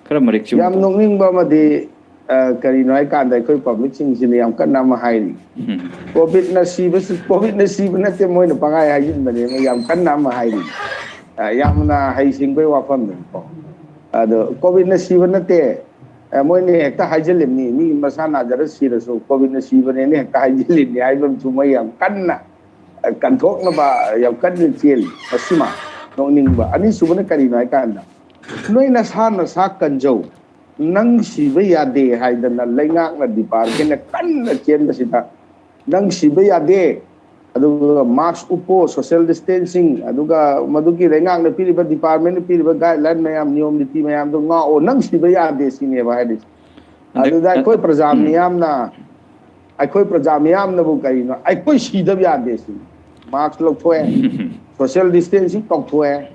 ꯈꯔ ꯃꯔꯤꯛ ꯆꯨꯝ ꯌꯥꯝ ꯅꯣꯛꯅꯤꯡꯕ ꯑꯃꯗꯤ, ꯑ, ꯀꯔꯤꯅꯣ ꯍꯥꯏꯀꯥꯟꯗ, ꯑꯩꯈꯣꯏ ꯄꯕ꯭ꯂꯤꯛꯁꯤꯡꯁꯤꯅ ꯌꯥꯝ ꯀꯟꯅ ꯑꯃ ꯍꯥꯏꯔꯤ꯫ ꯎꯝ꯫ ꯀꯣꯚꯤꯗꯅ ꯁꯤꯕꯁꯤ, ꯀꯣꯚꯤꯗꯅ ꯁꯤꯕ ꯅꯠꯇꯦ, ꯃꯣꯏꯅ ꯄꯪꯍꯥꯏ ꯍꯥꯏꯖꯤꯟꯕꯅꯦꯅ ꯌꯥꯝ ꯀꯟꯅ ꯑꯃ ꯍꯥꯏꯔꯤ꯫ ꯑ, ꯌꯥꯝꯅ ꯍꯩꯁꯤꯡꯕꯩ ꯋꯥꯐꯝꯅꯤꯀꯣ꯫ ꯑꯗꯣ ꯀꯣꯚꯤꯗꯅ ꯁꯤꯕ ꯅꯠꯇꯦ, ꯑ, ꯃꯣꯏꯅ ꯍꯦꯛꯇ ꯍꯥꯏꯖꯤꯜꯂꯤꯕꯅꯤ, ꯃꯤ ꯃꯁꯥ ꯅꯥꯖꯔ ꯁꯤꯔꯁꯨ ꯀꯣꯚꯤꯗꯅ ꯁꯤꯕꯅꯦꯅ ꯍꯦꯛꯇ ꯍꯥꯏꯖꯤꯜꯂꯤꯕꯅꯤ ꯍꯥꯏꯕ ꯑꯃꯁꯨ ꯃꯣꯏ ꯌꯥꯝ ꯀꯟꯅ, ꯑ, ꯀꯟꯊꯣꯛꯅꯕ ꯌꯥꯝ ꯀꯟꯅ ꯆꯦꯜꯂꯤ꯫ ꯃꯁꯤꯃ ꯅꯣꯛꯅꯤꯡꯕ꯫ ꯑꯅꯤꯁꯨꯕꯅ ꯀꯔꯤꯅꯣ ꯍꯥꯏꯀꯥꯟꯗ, ꯅꯣꯏ ꯅꯁꯥ ꯅꯁꯥ ꯀꯟꯖꯧ, ꯅꯪ ꯁꯤꯕ ꯌꯥꯗꯦ ꯍꯥꯏꯗꯅ ꯂꯩꯉꯥꯛꯅ, ꯗꯤꯄꯥꯔꯠꯃꯦꯟꯅ ꯀꯟꯅ ꯆꯦꯟꯕꯁꯤꯗ, ꯅꯪ ꯁꯤꯕ ꯌꯥꯗꯦ, ꯑꯗꯨꯒ ꯃꯥꯁꯛ ꯎꯞꯄꯣ, ꯁꯣꯁꯤꯌꯦꯜ ꯗꯤꯁꯇꯦꯟꯁꯤꯡ, ꯑꯗꯨꯒ ꯃꯗꯨꯒꯤ ꯂꯩꯉꯥꯛꯅ ꯄꯤꯔꯤꯕ, ꯗꯤꯄꯥꯔꯠꯃꯦꯟꯅ ꯄꯤꯔꯤꯕ ꯒꯥꯏꯗꯂꯥꯏꯟ ꯃꯌꯥꯝ, ꯅꯤꯌꯣꯝ ꯅꯤꯇꯤ ꯃꯌꯥꯝꯗꯣ ꯉꯥꯛꯑꯣ, ꯅꯪ ꯁꯤꯕ ꯌꯥꯗꯦ ꯁꯤꯅꯦꯕ ꯍꯥꯏꯔꯤꯁꯦ꯫ ꯑꯗ-, ꯑꯗꯨꯗ ꯑꯩꯈꯣꯏ ꯄ꯭ꯔꯖꯥ ꯎꯝ꯫ ꯃꯤꯌꯥꯝꯅ, ꯑꯩꯈꯣꯏ ꯄ꯭ꯔꯖꯥ ꯃꯤꯌꯥꯝꯅꯕꯨ ꯀꯔꯤꯅꯣ? ꯑꯩꯈꯣꯏ ꯁꯤꯗꯕ ꯌꯥꯗꯦ ꯁꯤꯅꯤ꯫ ꯃꯥꯁꯛ ꯂꯧꯊꯣꯛꯑꯦ, ꯁꯣꯁꯤꯌꯦꯜ ꯗꯤꯁꯇꯦꯟꯁꯤꯡ ꯇꯧꯊꯣꯛꯑꯦ,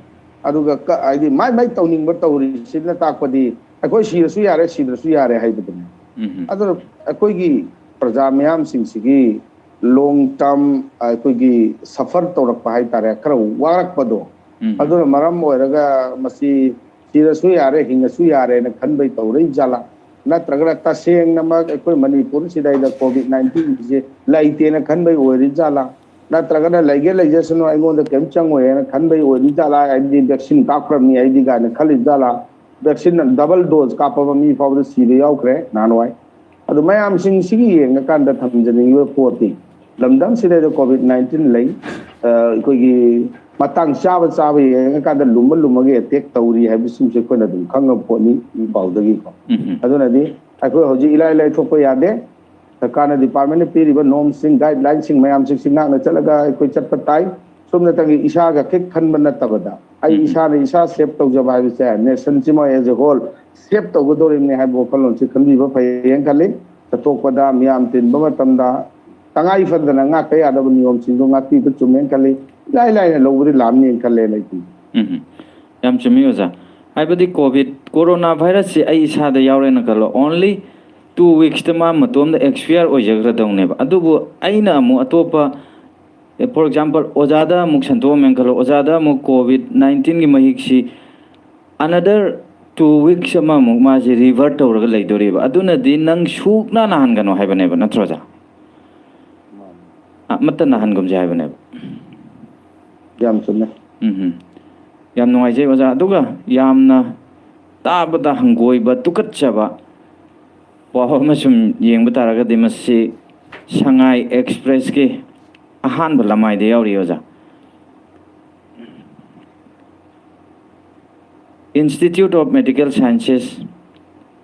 ꯑꯗꯨꯒ ꯀ-, ꯍꯥꯏꯗꯤ ꯃꯥꯏ ꯃꯥꯏ ꯇꯧꯅꯤꯡꯕ ꯇꯧꯔꯤꯁꯤꯅ ꯇꯥꯛꯄꯗꯤ ꯑꯩꯈꯣꯏ ꯁꯤꯔꯁꯨ ꯌꯥꯔꯦ, ꯁꯤꯗ꯭ꯔꯁꯨ ꯌꯥꯔꯦ ꯍꯥꯏꯕꯗꯨꯅꯤ꯫ ꯎꯝ꯫ ꯑꯗꯨꯅ ꯑꯩꯈꯣꯏꯒꯤ ꯄ꯭ꯔꯖꯥ ꯃꯤꯌꯥꯝꯁꯤꯡꯁꯤꯒꯤ ꯂꯣꯡ ꯇꯔꯝ ꯑꯩꯈꯣꯏꯒꯤ ꯁꯐꯔ ꯇꯧꯔꯛꯄ ꯍꯥꯏꯇꯥꯔꯦ, ꯈꯔ ꯋꯥꯔꯛꯄꯗꯣ, ꯎꯝ꯫ ꯑꯗꯨꯅ ꯃꯔꯝ ꯑꯣꯏꯔꯒ ꯃꯁꯤ ꯁꯤꯔꯁꯨ ꯌꯥꯔꯦ, ꯍꯤꯡꯉꯁꯨ ꯌꯥꯔꯦꯅ ꯈꯟꯕꯩ ꯇꯧꯔꯛꯏ ꯖꯥꯠꯂꯥ? ꯅꯠꯇ꯭ꯔꯒꯅ ꯇꯁꯦꯡꯅꯃꯛ ꯑꯩꯈꯣꯏ ꯃꯅꯤꯄꯨꯔꯁꯤꯗꯩꯗ ꯀꯣꯚꯤꯗ ꯅꯥꯏꯟꯇꯤꯟꯁꯦ ꯂꯩꯇꯦꯅ ꯈꯟꯕꯩ ꯑꯣꯏꯔꯤ ꯖꯥꯠꯂꯥ? ꯅꯠꯇ꯭ꯔꯒꯅ ꯂꯩꯒꯦ ꯂꯩꯖꯁꯅꯨ, ꯑꯩꯉꯣꯟꯗ ꯀꯔꯤꯝ ꯆꯪꯉꯣꯏꯅ ꯈꯟꯕꯩ ꯑꯣꯏꯔꯤ ꯖꯥꯠꯂꯥ? ꯍꯥꯏꯗꯤ ꯚꯦꯛꯁꯤꯟ ꯀꯥꯞꯈ꯭ꯔꯕꯅꯤ ꯑꯩꯗꯤ ꯀꯥꯏꯅ ꯈꯜꯂꯤ ꯖꯥꯠꯂꯥ? ꯚꯦꯛꯁꯤꯟ ꯗꯕꯜ ꯗꯣꯁ ꯀꯥꯞꯄꯕ ꯃꯤ ꯐꯥꯎꯕꯗ ꯁꯤꯕ ꯌꯥꯎꯈ꯭ꯔꯦ ꯅꯍꯥꯟꯋꯥꯏ꯫ ꯑꯗꯨ ꯃꯌꯥꯝꯁꯤꯡꯁꯤꯒꯤ ꯌꯦꯡꯉꯀꯥꯟꯗ ꯊꯝꯖꯅꯤꯡꯉꯤꯕ ꯄꯣꯠꯇꯤ, ꯂꯝꯗꯝꯁꯤꯗ ꯀꯣꯚꯤꯗ ꯅꯥꯏꯟꯇꯤꯟ ꯂꯩ, ꯑ, ꯑꯩꯈꯣꯏꯒꯤ ꯃꯇꯥꯡ ꯆꯥꯕ ꯆꯥꯕ ꯌꯦꯡꯉꯀꯥꯟꯗ ꯂꯨꯝꯃ ꯂꯨꯝꯃꯒ ꯑꯦꯇꯦꯛ ꯇꯧꯔꯤ ꯍꯥꯏꯕꯁꯤꯡꯁꯦ ꯑꯩꯈꯣꯏꯅ ꯑꯗꯨꯝ ꯈꯪꯉꯕ ꯄꯣꯠꯅꯤ ꯏ ꯄꯥꯎꯗꯒꯤꯀꯣ꯫ ꯎꯝ꯫ ꯑꯗꯨꯅꯗꯤ ꯑꯩꯈꯣꯏ ꯍꯧꯖꯤꯛ ꯏꯂꯥꯏ ꯂꯥꯏꯊꯣꯛꯄ ꯌꯥꯗꯦ꯫ ꯁꯔꯀꯥꯔꯅ, ꯗꯤꯄꯥꯔꯠꯃꯦꯟꯅ ꯄꯤꯔꯤꯕ ꯅꯣꯔꯝꯁꯤꯡ, ꯒꯥꯏꯗꯂꯥꯏꯟꯁꯤꯡ ꯃꯌꯥꯝꯁꯤꯡꯁꯤ ꯉꯥꯛꯅ ꯆꯠꯂꯒ ꯑꯩꯈꯣꯏ ꯆꯠꯄ ꯇꯥꯏ꯫ ꯁꯨꯞꯅꯇꯪꯒꯤ ꯏꯁꯥꯒ ꯈꯤꯛ ꯈꯟꯕ ꯅꯠꯇꯕꯗ, ꯑꯩ ꯎꯝ꯫ ꯏꯁꯥꯅ ꯏꯁꯥ ꯁꯦꯞ ꯇꯧꯖꯕ ꯍꯥꯏꯕꯁꯦ ꯅꯦꯁꯟꯁꯤꯃ as a whole ꯁꯦꯞ ꯇꯧꯒꯗꯧꯔꯤꯕꯅꯤ ꯍꯥꯏꯕ ꯋꯥꯈꯜꯂꯣꯟꯁꯤ ꯈꯟꯕꯤꯕ ꯐꯩꯌꯦꯅ ꯈꯜꯂꯤ꯫ ꯆꯠꯊꯣꯛꯄꯗ, ꯃꯤꯌꯥꯝ ꯇꯤꯟꯕ ꯃꯇꯝꯗ ꯇꯉꯥꯏ ꯐꯗꯅ ꯉꯥꯛꯇ ꯌꯥꯗꯕ ꯅꯤꯌꯣꯝꯁꯤꯡꯗꯣ ꯉꯥꯛꯄꯤꯕ ꯆꯨꯝꯃꯦꯅ ꯈꯜꯂꯤ꯫ ꯏꯂꯥꯏ ꯂꯥꯏꯅ ꯂꯧꯕꯗꯤ ꯂꯥꯝꯅꯤꯅ ꯈꯜꯂꯦꯅ ꯑꯩꯗꯤ꯫ ꯎꯝ꯫ ꯌꯥꯝ ꯆꯨꯝꯃꯤ, ꯑꯣꯖꯥ꯫ ꯍꯥꯏꯕꯗꯤ ꯀꯣꯚꯤꯗ, ꯀꯣꯔꯣꯅꯥ ꯚꯥꯏꯔꯁꯁꯤ ꯑꯩ ꯏꯁꯥꯗ ꯌꯥꯎꯔꯦꯅ ꯈꯜꯂꯣ, only two weeks ꯇ ꯃꯥ ꯃꯇꯣꯝꯗ ꯑꯦꯛꯁꯄꯤꯌꯔ ꯑꯣꯏꯖꯈ꯭ꯔꯗꯧꯅꯦꯕ꯫ ꯑꯗꯨꯕꯨ ꯑꯩꯅ ꯑꯃꯨꯛ ꯑꯇꯣꯞꯄ For example, ꯑꯣꯖꯥꯗ ꯑꯃꯨꯛ ꯁꯟꯗꯣꯛꯑꯝꯃꯦꯅ ꯈꯜꯂꯣ, ꯑꯣꯖꯥꯗ ꯑꯃꯨꯛ ꯀꯣꯚꯤꯗ ꯅꯥꯏꯟꯇꯤꯟꯒꯤ ꯃꯍꯤꯛꯁꯤ another two weeks ꯑꯃꯃꯨꯛ ꯃꯥꯁꯦ revert ꯇꯧꯔꯒ ꯂꯩꯗꯣꯔꯤꯕ꯫ ꯑꯗꯨꯅꯗꯤ ꯅꯪ ꯁꯨꯛꯅꯥ ꯅꯥꯍꯟꯒꯅꯣ ꯍꯥꯏꯕꯅꯦꯕ, ꯅꯠꯇ꯭ꯔꯣ ꯑꯣꯖꯥ? ꯑꯃꯠꯇ ꯅꯥꯍꯟꯒꯨꯝꯁꯦ ꯍꯥꯏꯕꯅꯦꯕ꯫ ꯌꯥꯝ ꯆꯨꯝꯃꯦ꯫ ꯎꯝ ꯎꯝ꯫ ꯌꯥꯝ ꯅꯨꯡꯉꯥꯏꯖꯩ ꯑꯣꯖꯥ꯫ ꯑꯗꯨꯒ ꯌꯥꯝꯅ ꯇꯥꯕꯗ ꯍꯪꯒꯣꯏꯕ, ꯇꯨꯀꯠꯆꯕ ꯄꯥꯎ ꯑꯃ ꯁꯨꯝ ꯌꯦꯡꯕ ꯇꯥꯔꯒꯗꯤ, ꯃꯁꯤ ꯁꯉꯥꯏ ꯑꯦꯛꯁꯄ꯭ꯔꯦꯁꯀꯤ ꯑꯍꯥꯟꯕ ꯂꯃꯥꯏꯗ ꯌꯥꯎꯔꯤ ꯑꯣꯖꯥ꯫ Institute of Medical Sciences,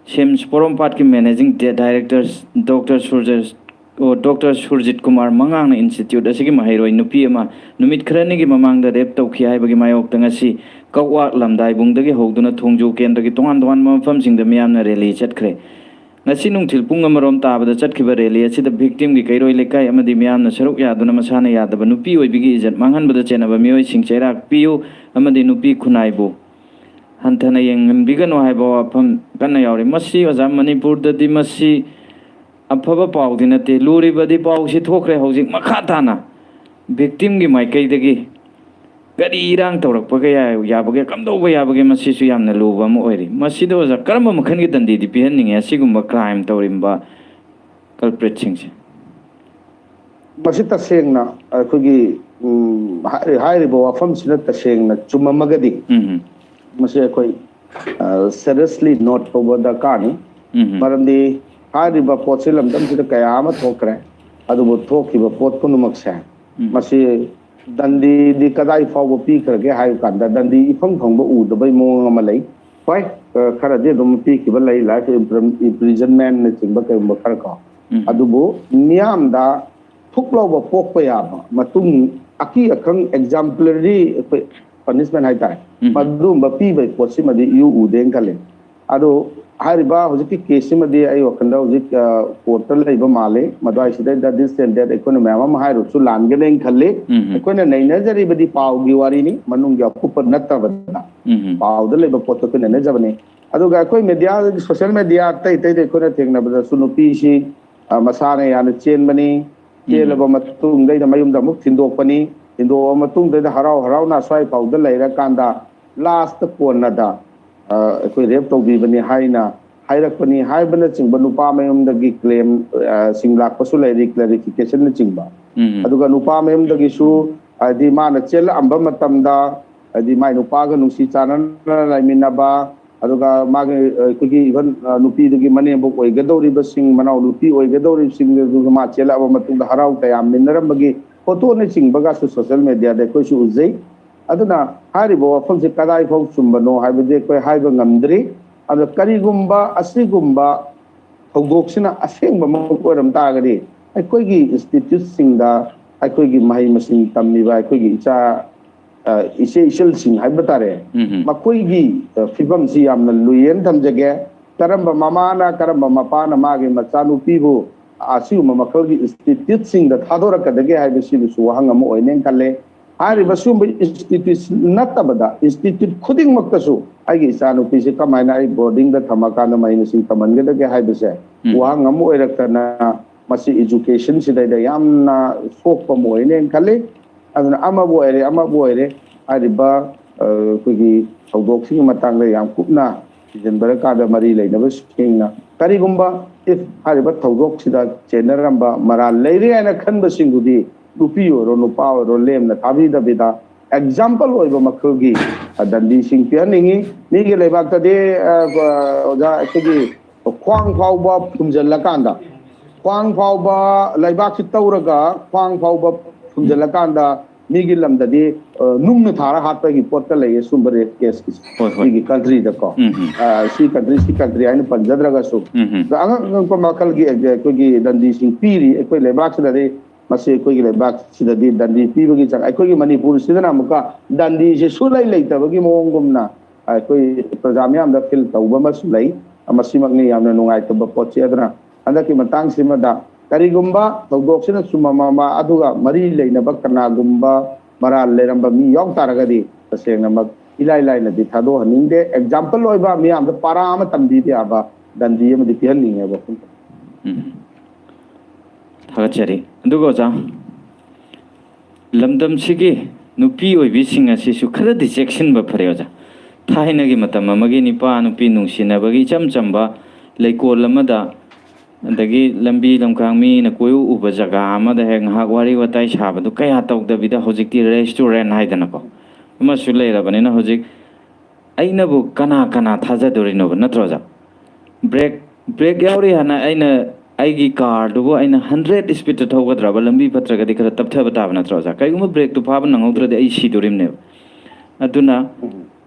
ꯁꯤꯝꯁ ꯄꯣꯔꯣꯝꯄꯥꯠꯀꯤ managing director Doctor ꯁꯨꯔꯖ-, ꯑꯣ, Doctor ꯁꯨꯔꯖꯤꯠ ꯀꯨꯃꯥꯔ ꯃꯉꯥꯡꯅ institute ꯑꯁꯤꯒꯤ ꯃꯍꯩꯔꯣꯏ ꯅꯨꯄꯤ ꯑꯃ ꯅꯨꯃꯤꯠ ꯈꯔꯅꯤꯒꯤ ꯃꯃꯥꯡꯗ rape ꯇꯧꯈꯤ ꯍꯥꯏꯕꯒꯤ ꯃꯥꯌꯣꯛꯇ ꯉꯁꯤ ꯀꯛꯋꯥꯛ ꯂꯝꯗꯥꯏꯕꯨꯡꯗꯒꯤ ꯍꯧꯗꯨꯅ ꯊꯣꯡꯖꯨ ꯀꯦꯟꯗ꯭ꯔꯒꯤ ꯇꯣꯉꯥꯟ ꯇꯣꯉꯥꯟꯕ ꯃꯐꯝꯁꯤꯡꯗ ꯃꯤꯌꯥꯝꯅ rally ꯆꯠꯈ꯭ꯔꯦ꯫ ꯉꯁꯤ ꯅꯨꯡꯊꯤꯜ ꯄꯨꯡ ꯑꯃꯔꯣꯝ ꯇꯥꯕꯗ ꯆꯠꯈꯤꯕ rally ꯑꯁꯤꯗ victimꯒꯤ ꯀꯩꯔꯣꯏ ꯂꯩꯀꯥꯏ ꯑꯃꯗꯤ ꯃꯤꯌꯥꯝꯅ ꯁꯔꯨꯛ ꯌꯥꯗꯨꯅ ꯃꯁꯥꯅ ꯌꯥꯗꯕ ꯅꯨꯄꯤ ꯑꯣꯏꯕꯤꯒꯤ ꯏꯖꯠ ꯃꯥꯡꯍꯟꯕꯗ ꯆꯦꯟꯅꯕ ꯃꯤꯑꯣꯏꯁꯤꯡ ꯆꯩꯔꯥꯛ ꯄꯤꯌꯨ ꯑꯃꯗꯤ ꯅꯨꯄꯤ ꯈꯨꯟꯅꯥꯏꯕꯨ ꯍꯟꯊꯅ ꯌꯦꯡꯍꯟꯕꯤꯒꯅꯨ ꯍꯥꯏꯕ ꯋꯥꯐꯝ ꯀꯟꯅ ꯌꯥꯎꯔꯤ꯫ ꯃꯁꯤ ꯑꯣꯖꯥ, ꯃꯅꯤꯄꯨꯔꯗꯗꯤ ꯃꯁꯤ ꯑꯐꯕ ꯄꯥꯎꯗꯤ ꯅꯠꯇꯦ꯫ ꯂꯨꯔꯤꯕꯗꯤ ꯄꯥꯎꯁꯤ ꯊꯣꯛꯈ꯭ꯔꯦ, ꯍꯧꯖꯤꯛ ꯃꯈꯥ ꯇꯥꯅ victimꯒꯤ ꯃꯥꯏꯀꯩꯗꯒꯤ ꯀꯔꯤ ꯏꯔꯥꯡ ꯇꯧꯔꯛꯄꯒ ꯌꯥ-, ꯌꯥꯕꯒꯦ, ꯀꯝꯗꯧꯕ ꯌꯥꯕꯒꯦ, ꯃꯁꯤꯁꯨ ꯌꯥꯝꯅ ꯂꯨꯕ ꯑꯃ ꯑꯣꯏꯔꯤ꯫ ꯃꯁꯤꯗ ꯑꯣꯖꯥ, ꯀꯔꯝꯕ ꯃꯈꯜꯒꯤ ꯗꯟꯗꯤꯗꯤ ꯄꯤꯍꯟꯅꯤꯡꯉꯤ ꯑꯁꯤꯒꯨꯝꯕ crime ꯇꯧꯔꯤꯕ culpritꯁꯤꯡꯁꯦ? ꯃꯁꯤ ꯇꯁꯦꯡꯅ ꯑꯩꯈꯣꯏꯒꯤ, ꯎꯝ, ꯍꯥꯏ-, ꯍꯥꯏꯔꯤꯕ ꯋꯥꯐꯝꯁꯤꯅ ꯇꯁꯦꯡꯅ ꯆꯨꯝꯃꯝꯃꯒꯗꯤ, ꯎꯝ ꯃꯁꯤ ꯑꯩꯈꯣꯏ, ꯑ, seriously note ꯇꯧꯕ ꯗꯔꯀꯥꯔꯅꯤ꯫ ꯎꯝ ꯃꯔꯝꯗꯤ ꯍꯥꯏꯔꯤꯕ ꯄꯣꯠꯁꯤ ꯂꯝꯗꯝꯁꯤꯗ ꯀꯌꯥ ꯑꯃ ꯊꯣꯛꯈ꯭ꯔꯦ, ꯑꯗꯨꯕꯨ ꯊꯣꯛꯈꯤꯕ ꯄꯣꯠ ꯄꯨꯝꯅꯃꯛꯁꯦ, ꯎꯝ ꯃꯁꯤ ꯗꯟꯗꯤꯗꯤ ꯀꯗꯥꯏ ꯐꯥꯎꯕ ꯄꯤꯈ꯭ꯔꯒꯦ ꯍꯥꯏꯕ ꯀꯥꯟꯗ, ꯗꯟꯗꯤ ꯏꯐꯪ ꯐꯪꯕ ꯎꯗꯕꯩ ꯃꯑꯣꯡ ꯑꯃ ꯂꯩ꯫ ꯍꯣꯏ, ꯑ, ꯈꯔꯗꯤ ꯑꯗꯨꯝ ꯄꯤꯈꯤꯕ ꯂꯩ, life imprisonmentꯅꯆꯤꯡꯕ ꯀꯩꯒꯨꯝꯕ ꯈꯔ ꯀꯣ꯫ ꯎꯝ ꯑꯗꯨꯕꯨ ꯃꯤꯌꯥꯝꯗ ꯊꯨꯛ ꯂꯥꯎꯕ ꯄꯣꯛꯄ ꯌꯥꯕ, ꯃꯇꯨꯡ ꯑꯀꯤ ꯑꯈꯪ, exemplary ꯑꯩꯈꯣꯏ punishment ꯍꯥꯏꯇꯥꯔꯦ, ꯎꯝ ꯃꯗꯨꯒꯨꯝꯕ ꯄꯤꯕꯒꯤ ꯄꯣꯠꯁꯤꯃꯗꯤ ꯏꯎ ꯎꯗꯦꯅ ꯈꯜꯂꯤ꯫ ꯑꯗꯣ ꯍꯥꯏꯔꯤꯕ ꯍꯧꯖꯤꯛꯀꯤ caseꯁꯤꯃꯗꯤ ꯑꯩ ꯋꯥꯈꯜꯗ ꯍꯧꯖꯤꯛ, ꯑ, courtꯇ ꯂꯩꯕ ꯃꯥꯜꯂꯤ꯫ ꯃꯗꯨꯋꯥꯏꯁꯤꯗꯩꯗ this and that ꯑꯩꯈꯣꯏꯅ ꯃꯌꯥꯝ ꯑꯃ ꯍꯥꯏꯔꯨꯕꯁꯨ ꯂꯥꯟꯒꯅꯦꯅ ꯈꯜꯂꯤ꯫ ꯎꯝ ꯑꯩꯈꯣꯏꯅ ꯅꯩꯅꯖꯔꯤꯕꯗꯤ ꯄꯥꯎꯒꯤ ꯋꯥꯔꯤꯅꯤ, ꯃꯅꯨꯡꯒꯤ ꯑꯀꯨꯞꯄ ꯅꯠꯇꯕꯅꯤꯅ꯫ ꯎꯝ ꯄꯥꯎꯗ ꯂꯩꯕ ꯄꯣꯠꯇꯣ ꯑꯩꯈꯣꯏ ꯅꯩꯅꯖꯕꯅꯤ꯫ ꯑꯗꯨꯒ ꯑꯩꯈꯣꯏ media, social media ꯑꯇꯩ ꯑꯇꯩꯗ ꯑꯩꯈꯣꯏꯅ ꯊꯦꯡꯅꯕꯗꯁꯨ ꯅꯨꯄꯤꯁꯤ, ꯑ, ꯃꯁꯥꯅ ꯌꯥꯝꯅ ꯆꯦꯟꯕꯅꯤ, ꯆꯦꯜꯂꯕ ꯃꯇꯨꯡꯗꯩꯗ ꯃꯌꯨꯝꯗ ꯑꯃꯨꯛ ꯊꯤꯟꯗꯣꯛꯄꯅꯤ꯫ ꯊꯤꯟꯗꯣꯛꯑꯕ ꯃꯇꯨꯡꯗꯩꯗ ꯍꯔꯥꯎ ꯍꯔꯥꯎꯅ ꯑꯁ꯭ꯋꯥꯏ ꯐꯥꯎꯗ ꯂꯩꯔꯀꯥꯟꯗ ꯂꯥꯁꯇ ꯀꯣꯟꯅꯗ, ꯑ, ꯑꯩꯈꯣꯏ ꯔꯦꯞ ꯇꯧꯕꯤꯕꯅꯤ ꯍꯥꯏꯅ ꯍꯥꯏꯔꯛꯄꯅꯤ ꯍꯥꯏꯕꯅꯆꯤꯡꯕ ꯅꯨꯄꯥ ꯃꯌꯨꯝꯗꯒꯤ ꯀ꯭ꯂꯦꯝ, ꯑ, ꯁꯤꯡ ꯂꯥꯛꯄꯁꯨ ꯂꯩꯔꯤ, ꯀ꯭ꯂꯦꯔꯤꯐꯤꯀꯦꯁꯟꯅꯆꯤꯡꯕ꯫ ꯎꯝ꯫ ꯑꯗꯨꯒ ꯅꯨꯄꯥ ꯃꯌꯨꯝꯗꯒꯤꯁꯨ, ꯍꯥꯏꯗꯤ ꯃꯥꯅ ꯆꯦꯜꯂꯛꯑꯝꯕ ꯃꯇꯝꯗ, ꯍꯥꯏꯗꯤ ꯃꯥꯏ ꯅꯨꯄꯥꯒ ꯅꯨꯡꯁꯤ ꯆꯥꯟꯅꯅ ꯂꯩꯃꯤꯟꯅꯕ, ꯑꯗꯨꯒ ꯃꯥꯒꯤ, ꯑ, ꯑꯩꯈꯣꯏꯒꯤ ꯏꯚꯟ, ꯑ, ꯅꯨꯄꯤꯗꯨꯒꯤ ꯃꯅꯦꯝꯕꯣꯛ ꯑꯣꯏꯒꯗꯧꯔꯤꯕꯁꯤꯡ, ꯃꯅꯥꯎ ꯅꯨꯄꯤ ꯑꯣꯏꯒꯗꯧꯔꯤꯕꯁꯤꯡ, ꯑꯗꯨꯒ ꯃꯥ ꯆꯦꯜꯂꯛꯑꯕ ꯃꯇꯨꯡꯗ ꯍꯔꯥꯎ ꯇꯌꯥꯝꯃꯤꯟꯅꯔꯝꯕꯒꯤ ꯐꯣꯇꯣꯅꯆꯤꯡꯕꯒꯁꯨ ꯁꯣꯁꯦꯜ ꯃꯦꯗꯤꯌꯥꯗ ꯑꯩꯈꯣꯏꯁꯨ ꯎꯖꯩ꯫ ꯑꯗꯨꯅ ꯍꯥꯏꯔꯤꯕ ꯋꯥꯐꯝꯁꯤ ꯀꯗꯥꯏ ꯐꯥꯎ ꯆꯨꯝꯕꯅꯣ ꯍꯥꯏꯕꯗꯤ ꯑꯩꯈꯣꯏ ꯍꯥꯏꯕ ꯉꯝꯗ꯭ꯔꯤ꯫ ꯑꯗꯣ ꯀꯔꯤꯒꯨꯝꯕ ꯑꯁꯤꯒꯨꯝꯕ ꯊꯧꯗꯣꯛꯁꯤꯅ ꯑꯁꯦꯡꯕꯃꯛ ꯑꯣꯏꯔꯝ ꯇꯥꯔꯒꯗꯤ, ꯑꯩꯈꯣꯏꯒꯤ ꯏꯟꯁꯇꯤꯇ꯭ꯌꯨꯠꯁꯤꯡꯗ ꯑꯩꯈꯣꯏꯒꯤ ꯃꯍꯩ ꯃꯁꯤꯡ ꯇꯝꯃꯤꯕ ꯑꯩꯈꯣꯏꯒꯤ ꯏꯆꯥ, ꯑ, ꯏꯆꯦ ꯏꯆꯜꯁꯤꯡ ꯍꯥꯏꯕ ꯇꯥꯔꯦ, ꯎꯝ ꯍꯝ꯫ ꯃꯈꯣꯏꯒꯤ, ꯑ, ꯐꯤꯕꯝꯁꯤ ꯌꯥꯝꯅ ꯂꯨꯏꯌꯦꯅ ꯊꯝꯖꯒꯦ꯫ ꯀꯔꯝꯕ ꯃꯃꯥꯅ, ꯀꯔꯝꯕ ꯃꯄꯥꯅ ꯃꯥꯒꯤ ꯃꯆꯥꯅꯨꯄꯤꯕꯨ ꯑꯁꯤꯒꯨꯝꯕ ꯃꯈꯜꯒꯤ ꯏꯟꯁꯇꯤꯇ꯭ꯌꯨꯠꯁꯤꯡꯗ ꯊꯥꯗꯣꯔꯛꯀꯗꯒꯦ ꯍꯥꯏꯕꯁꯤꯗꯁꯨ ꯋꯥꯍꯪ ꯑꯃ ꯑꯣꯏꯅꯦꯅ ꯈꯜꯂꯦ꯫ ꯍꯥꯏꯔꯤꯕ ꯁꯤꯒꯨꯝꯕ ꯏꯟꯁꯇꯤꯇ꯭ꯌꯨꯠ ꯅꯠꯇꯕꯗ ꯏꯟꯁꯇꯤꯇ꯭ꯌꯨꯠ ꯈꯨꯗꯤꯡꯃꯛꯇꯁꯨ ꯑꯩꯒꯤ ꯏꯆꯥꯅꯨꯄꯤꯁꯤ ꯀꯃꯥꯏꯅ ꯑꯩ ꯕꯣꯔꯗꯤꯡꯗ ꯊꯝꯃꯀꯥꯟꯗ ꯃꯍꯩ ꯃꯁꯤꯡ ꯇꯝꯍꯟꯒꯗꯒꯦ ꯍꯥꯏꯕꯁꯦ ꯎꯝ꯫ ꯋꯥꯍꯪ ꯑꯃ ꯑꯣꯏꯔꯛꯇꯅ ꯃꯁꯤ ꯏꯖꯨꯀꯦꯁꯟꯁꯤꯗꯩꯗ ꯌꯥꯝꯅ ꯁꯣꯛꯄ ꯑꯃ ꯑꯣꯏꯅꯦꯅ ꯈꯜꯂꯤ꯫ ꯑꯗꯨꯅ ꯑꯃꯕꯨ ꯑꯣꯏꯔꯦ, ꯑꯃꯕꯨ ꯑꯣꯏꯔꯦ, ꯍꯥꯏꯔꯤꯕ, ꯑ, ꯑꯩꯈꯣꯏꯒꯤ ꯊꯧꯗꯣꯛꯁꯤꯒꯤ ꯃꯇꯥꯡꯗ ꯌꯥꯝ ꯀꯨꯞꯅ ꯊꯤꯖꯤꯟꯕꯤꯔꯀꯥꯟꯗ ꯃꯔꯤ ꯂꯩꯅꯕꯁꯤꯡꯅ ꯀꯔꯤꯒꯨꯝꯕ if ꯍꯥꯏꯔꯤꯕ ꯊꯧꯗꯣꯛꯁꯤꯗ ꯆꯦꯟꯅꯔꯝꯕ ꯃꯔꯥꯜ ꯂꯩꯔꯦ ꯍꯥꯏꯅ ꯈꯟꯕꯁꯤꯡꯗꯨꯗꯤ ꯅꯨꯄꯤ ꯑꯣꯏꯔꯣ ꯅꯨꯄꯥ ꯑꯣꯏꯔꯣ ꯂꯦꯝꯅ ꯊꯥꯕꯤꯗꯕꯤꯗ ꯑꯦꯛꯖꯥꯝꯄꯜ ꯑꯣꯏꯕ ꯃꯈꯜꯒꯤ, ꯑ, ꯗꯟꯗꯤꯁꯤꯡ ꯄꯤꯍꯟꯅꯤꯡꯉꯤ꯫ ꯃꯤꯒꯤ ꯂꯩꯕꯥꯛꯇꯗꯤ, ꯑ, ꯑ, ꯑꯣꯖꯥ ꯑꯩꯈꯣꯏꯒꯤ ꯈ꯭ꯋꯥꯡ ꯐꯥꯎꯕ ꯐꯨꯝꯖꯤꯜꯂꯀꯥꯟꯗ, ꯈ꯭ꯋꯥꯡ ꯐꯥꯎꯕ ꯂꯩꯕꯥꯛꯁꯤ ꯇꯧꯔꯒ ꯈ꯭ꯋꯥꯡ ꯐꯥꯎꯕ ꯐꯨꯝꯖꯤꯜꯂꯀꯥꯟꯗ ꯃꯤꯒꯤ ꯂꯝꯗꯗꯤ, ꯑ, ꯅꯨꯡꯅ ꯊꯥꯔ ꯍꯥꯠꯄꯒꯤ ꯄꯣꯠꯇ ꯂꯩꯌꯦ ꯁꯨꯝꯕ ꯔꯦꯞ ꯀꯦꯁꯀꯤꯁꯦ꯫ ꯍꯣꯏ, ꯍꯣꯏ꯫ ꯁꯤꯒꯤ ꯀꯟꯇ꯭ꯔꯤꯗꯀꯣ꯫ ꯎꯝ, ꯎꯝ꯫ ꯑ, ꯁꯤ ꯀꯟꯇ꯭ꯔꯤ, ꯁꯤ ꯀꯟꯇ꯭ꯔꯤ ꯍꯥꯏꯅ ꯄꯟꯖꯗ꯭ꯔꯒꯁꯨ꯫ ꯎꯝ, ꯎꯝ꯫ ꯑꯗ ꯑꯉꯛ ꯑꯉꯛꯄ ꯃꯈꯜꯒꯤ ꯑꯩꯈꯣꯏꯒꯤ ꯗꯟꯗꯤꯁꯤꯡ ꯄꯤꯔꯤ ꯑꯩꯈꯣꯏ ꯂꯩꯕꯥꯛꯁꯤꯗꯗꯤ꯫ ꯃꯁꯤ ꯑꯩꯈꯣꯏꯒꯤ ꯂꯩꯕꯥꯛꯁꯤꯗꯗꯤ ꯗꯟꯗꯤ ꯄꯤꯕꯒꯤ ꯆꯥꯡ, ꯑꯩꯈꯣꯏꯒꯤ ꯃꯅꯤꯄꯨꯔꯁꯤꯗꯅ ꯑꯃꯨꯛꯀ ꯗꯟꯗꯤꯁꯦ ꯁꯨꯂꯩ ꯂꯩꯇꯕꯒꯤ ꯃꯑꯣꯡꯒꯨꯝꯅ ꯑꯩꯈꯣꯏ ꯄ꯭ꯔꯖꯥ ꯃꯤꯌꯥꯝꯗ ꯐꯤꯜ ꯇꯧꯕ ꯑꯃꯁꯨ ꯂꯩ꯫ ꯃꯁꯤꯃꯛꯅꯤ ꯌꯥꯝꯅ ꯅꯨꯡꯉꯥꯏꯇꯕ ꯄꯣꯠꯁꯤ꯫ ꯑꯗꯨꯅ ꯍꯟꯗꯛꯀꯤ ꯃꯇꯥꯡꯁꯤꯃꯗ ꯀꯔꯤꯒꯨꯝꯕ ꯊꯧꯗꯣꯛꯁꯤꯅ ꯆꯨꯝꯃꯝꯃꯕ ꯑꯗꯨꯒ ꯃꯔꯤ ꯂꯩꯅꯕ ꯀꯅꯥꯒꯨꯝꯕ ꯃꯔꯥꯜ ꯂꯩꯔꯝꯕ ꯃꯤ ꯌꯥꯎ ꯇꯥꯔꯒꯗꯤ ꯇꯁꯦꯡꯅꯃꯛ ꯏꯂꯥꯏ ꯂꯥꯏꯅꯗꯤ ꯊꯥꯗꯣꯛꯍꯟꯅꯤꯡꯗꯦ꯫ ꯑꯦꯛꯖꯥꯝꯄꯜ ꯑꯣꯏꯕ ꯃꯤꯌꯥꯝꯗ ꯄꯥꯔꯥ ꯑꯃ ꯇꯝꯕꯤꯕ ꯌꯥꯕ ꯗꯟꯗꯤ ꯑꯃꯗꯤ ꯄꯤꯍꯟꯅꯤꯡꯉꯦꯕ꯫ ꯎꯝ꯫ ꯊꯥꯒꯠꯆꯔꯤ꯫ ꯑꯗꯨꯒ ꯑꯣꯖꯥ, ꯂꯝꯗꯝꯁꯤꯒꯤ ꯅꯨꯄꯤ ꯑꯣꯏꯕꯤꯁꯤꯡ ꯑꯁꯤꯁꯨ ꯈꯔꯗꯤ ꯆꯦꯛꯁꯤꯟꯕ ꯐꯔꯦ ꯑꯣꯖꯥ꯫ ꯊꯥꯏꯅꯒꯤ ꯃꯇꯝ ꯑꯃꯒꯤ ꯅꯨꯄꯥ ꯅꯨꯄꯤ ꯅꯨꯡꯁꯤꯅꯕꯒꯤ ꯏꯆꯝ ꯆꯝꯕ ꯂꯩꯀꯣꯜ ꯑꯃꯗ, ꯑꯗꯒꯤ ꯂꯝꯕꯤ ꯂꯝꯈꯥꯡ ꯃꯤꯅ ꯀꯣꯏꯎ ꯎꯕ ꯖꯒꯥ ꯑꯃꯗ ꯍꯦꯛ ꯉꯥꯏꯍꯥꯛ ꯋꯥꯔꯤ ꯋꯥꯇꯥꯏ ꯁꯥꯕꯗꯨ ꯀꯌꯥ ꯇꯧꯗꯕꯤꯗ ꯍꯧꯖꯤꯛꯇꯤ ꯔꯦꯁꯇꯨꯔꯦꯟ ꯍꯥꯏꯗꯅꯀꯣ ꯑꯃꯁꯨ ꯂꯩꯔꯕꯅꯤꯅ ꯍꯧꯖꯤꯛ ꯑꯩꯅꯕꯨ ꯀꯅꯥ ꯀꯅꯥ ꯊꯥꯖꯗꯣꯔꯤꯅꯣꯕ, ꯅꯠꯇ꯭ꯔꯣ ꯑꯣꯖꯥ? ꯕ꯭ꯔꯦꯛ, ꯕ꯭ꯔꯦꯛ ꯌꯥꯎꯔꯤ ꯍꯥꯏꯅ ꯑꯩꯅ ꯑꯩꯒꯤ ꯀꯥꯔꯗꯨꯕꯨ ꯑꯩꯅ ꯍꯟꯗ꯭ꯔꯦꯠ ꯁ꯭ꯄꯤꯠꯇ ꯊꯧꯒꯗ꯭ꯔꯕ? ꯂꯝꯕꯤ ꯐꯠꯇ꯭ꯔꯒꯗꯤ ꯈꯔ ꯇꯞꯊꯕ ꯇꯥꯕ ꯅꯠꯇ꯭ꯔꯣ ꯑꯣꯖꯥ? ꯀꯔꯤꯒꯨꯝꯕ ꯕ꯭ꯔꯦꯛꯇꯨ ꯐꯥꯕ ꯅꯪꯍꯧꯗ꯭ꯔꯗꯤ ꯑꯩ ꯁꯤꯗꯣꯔꯤꯕꯅꯦꯕ꯫ ꯑꯗꯨꯅ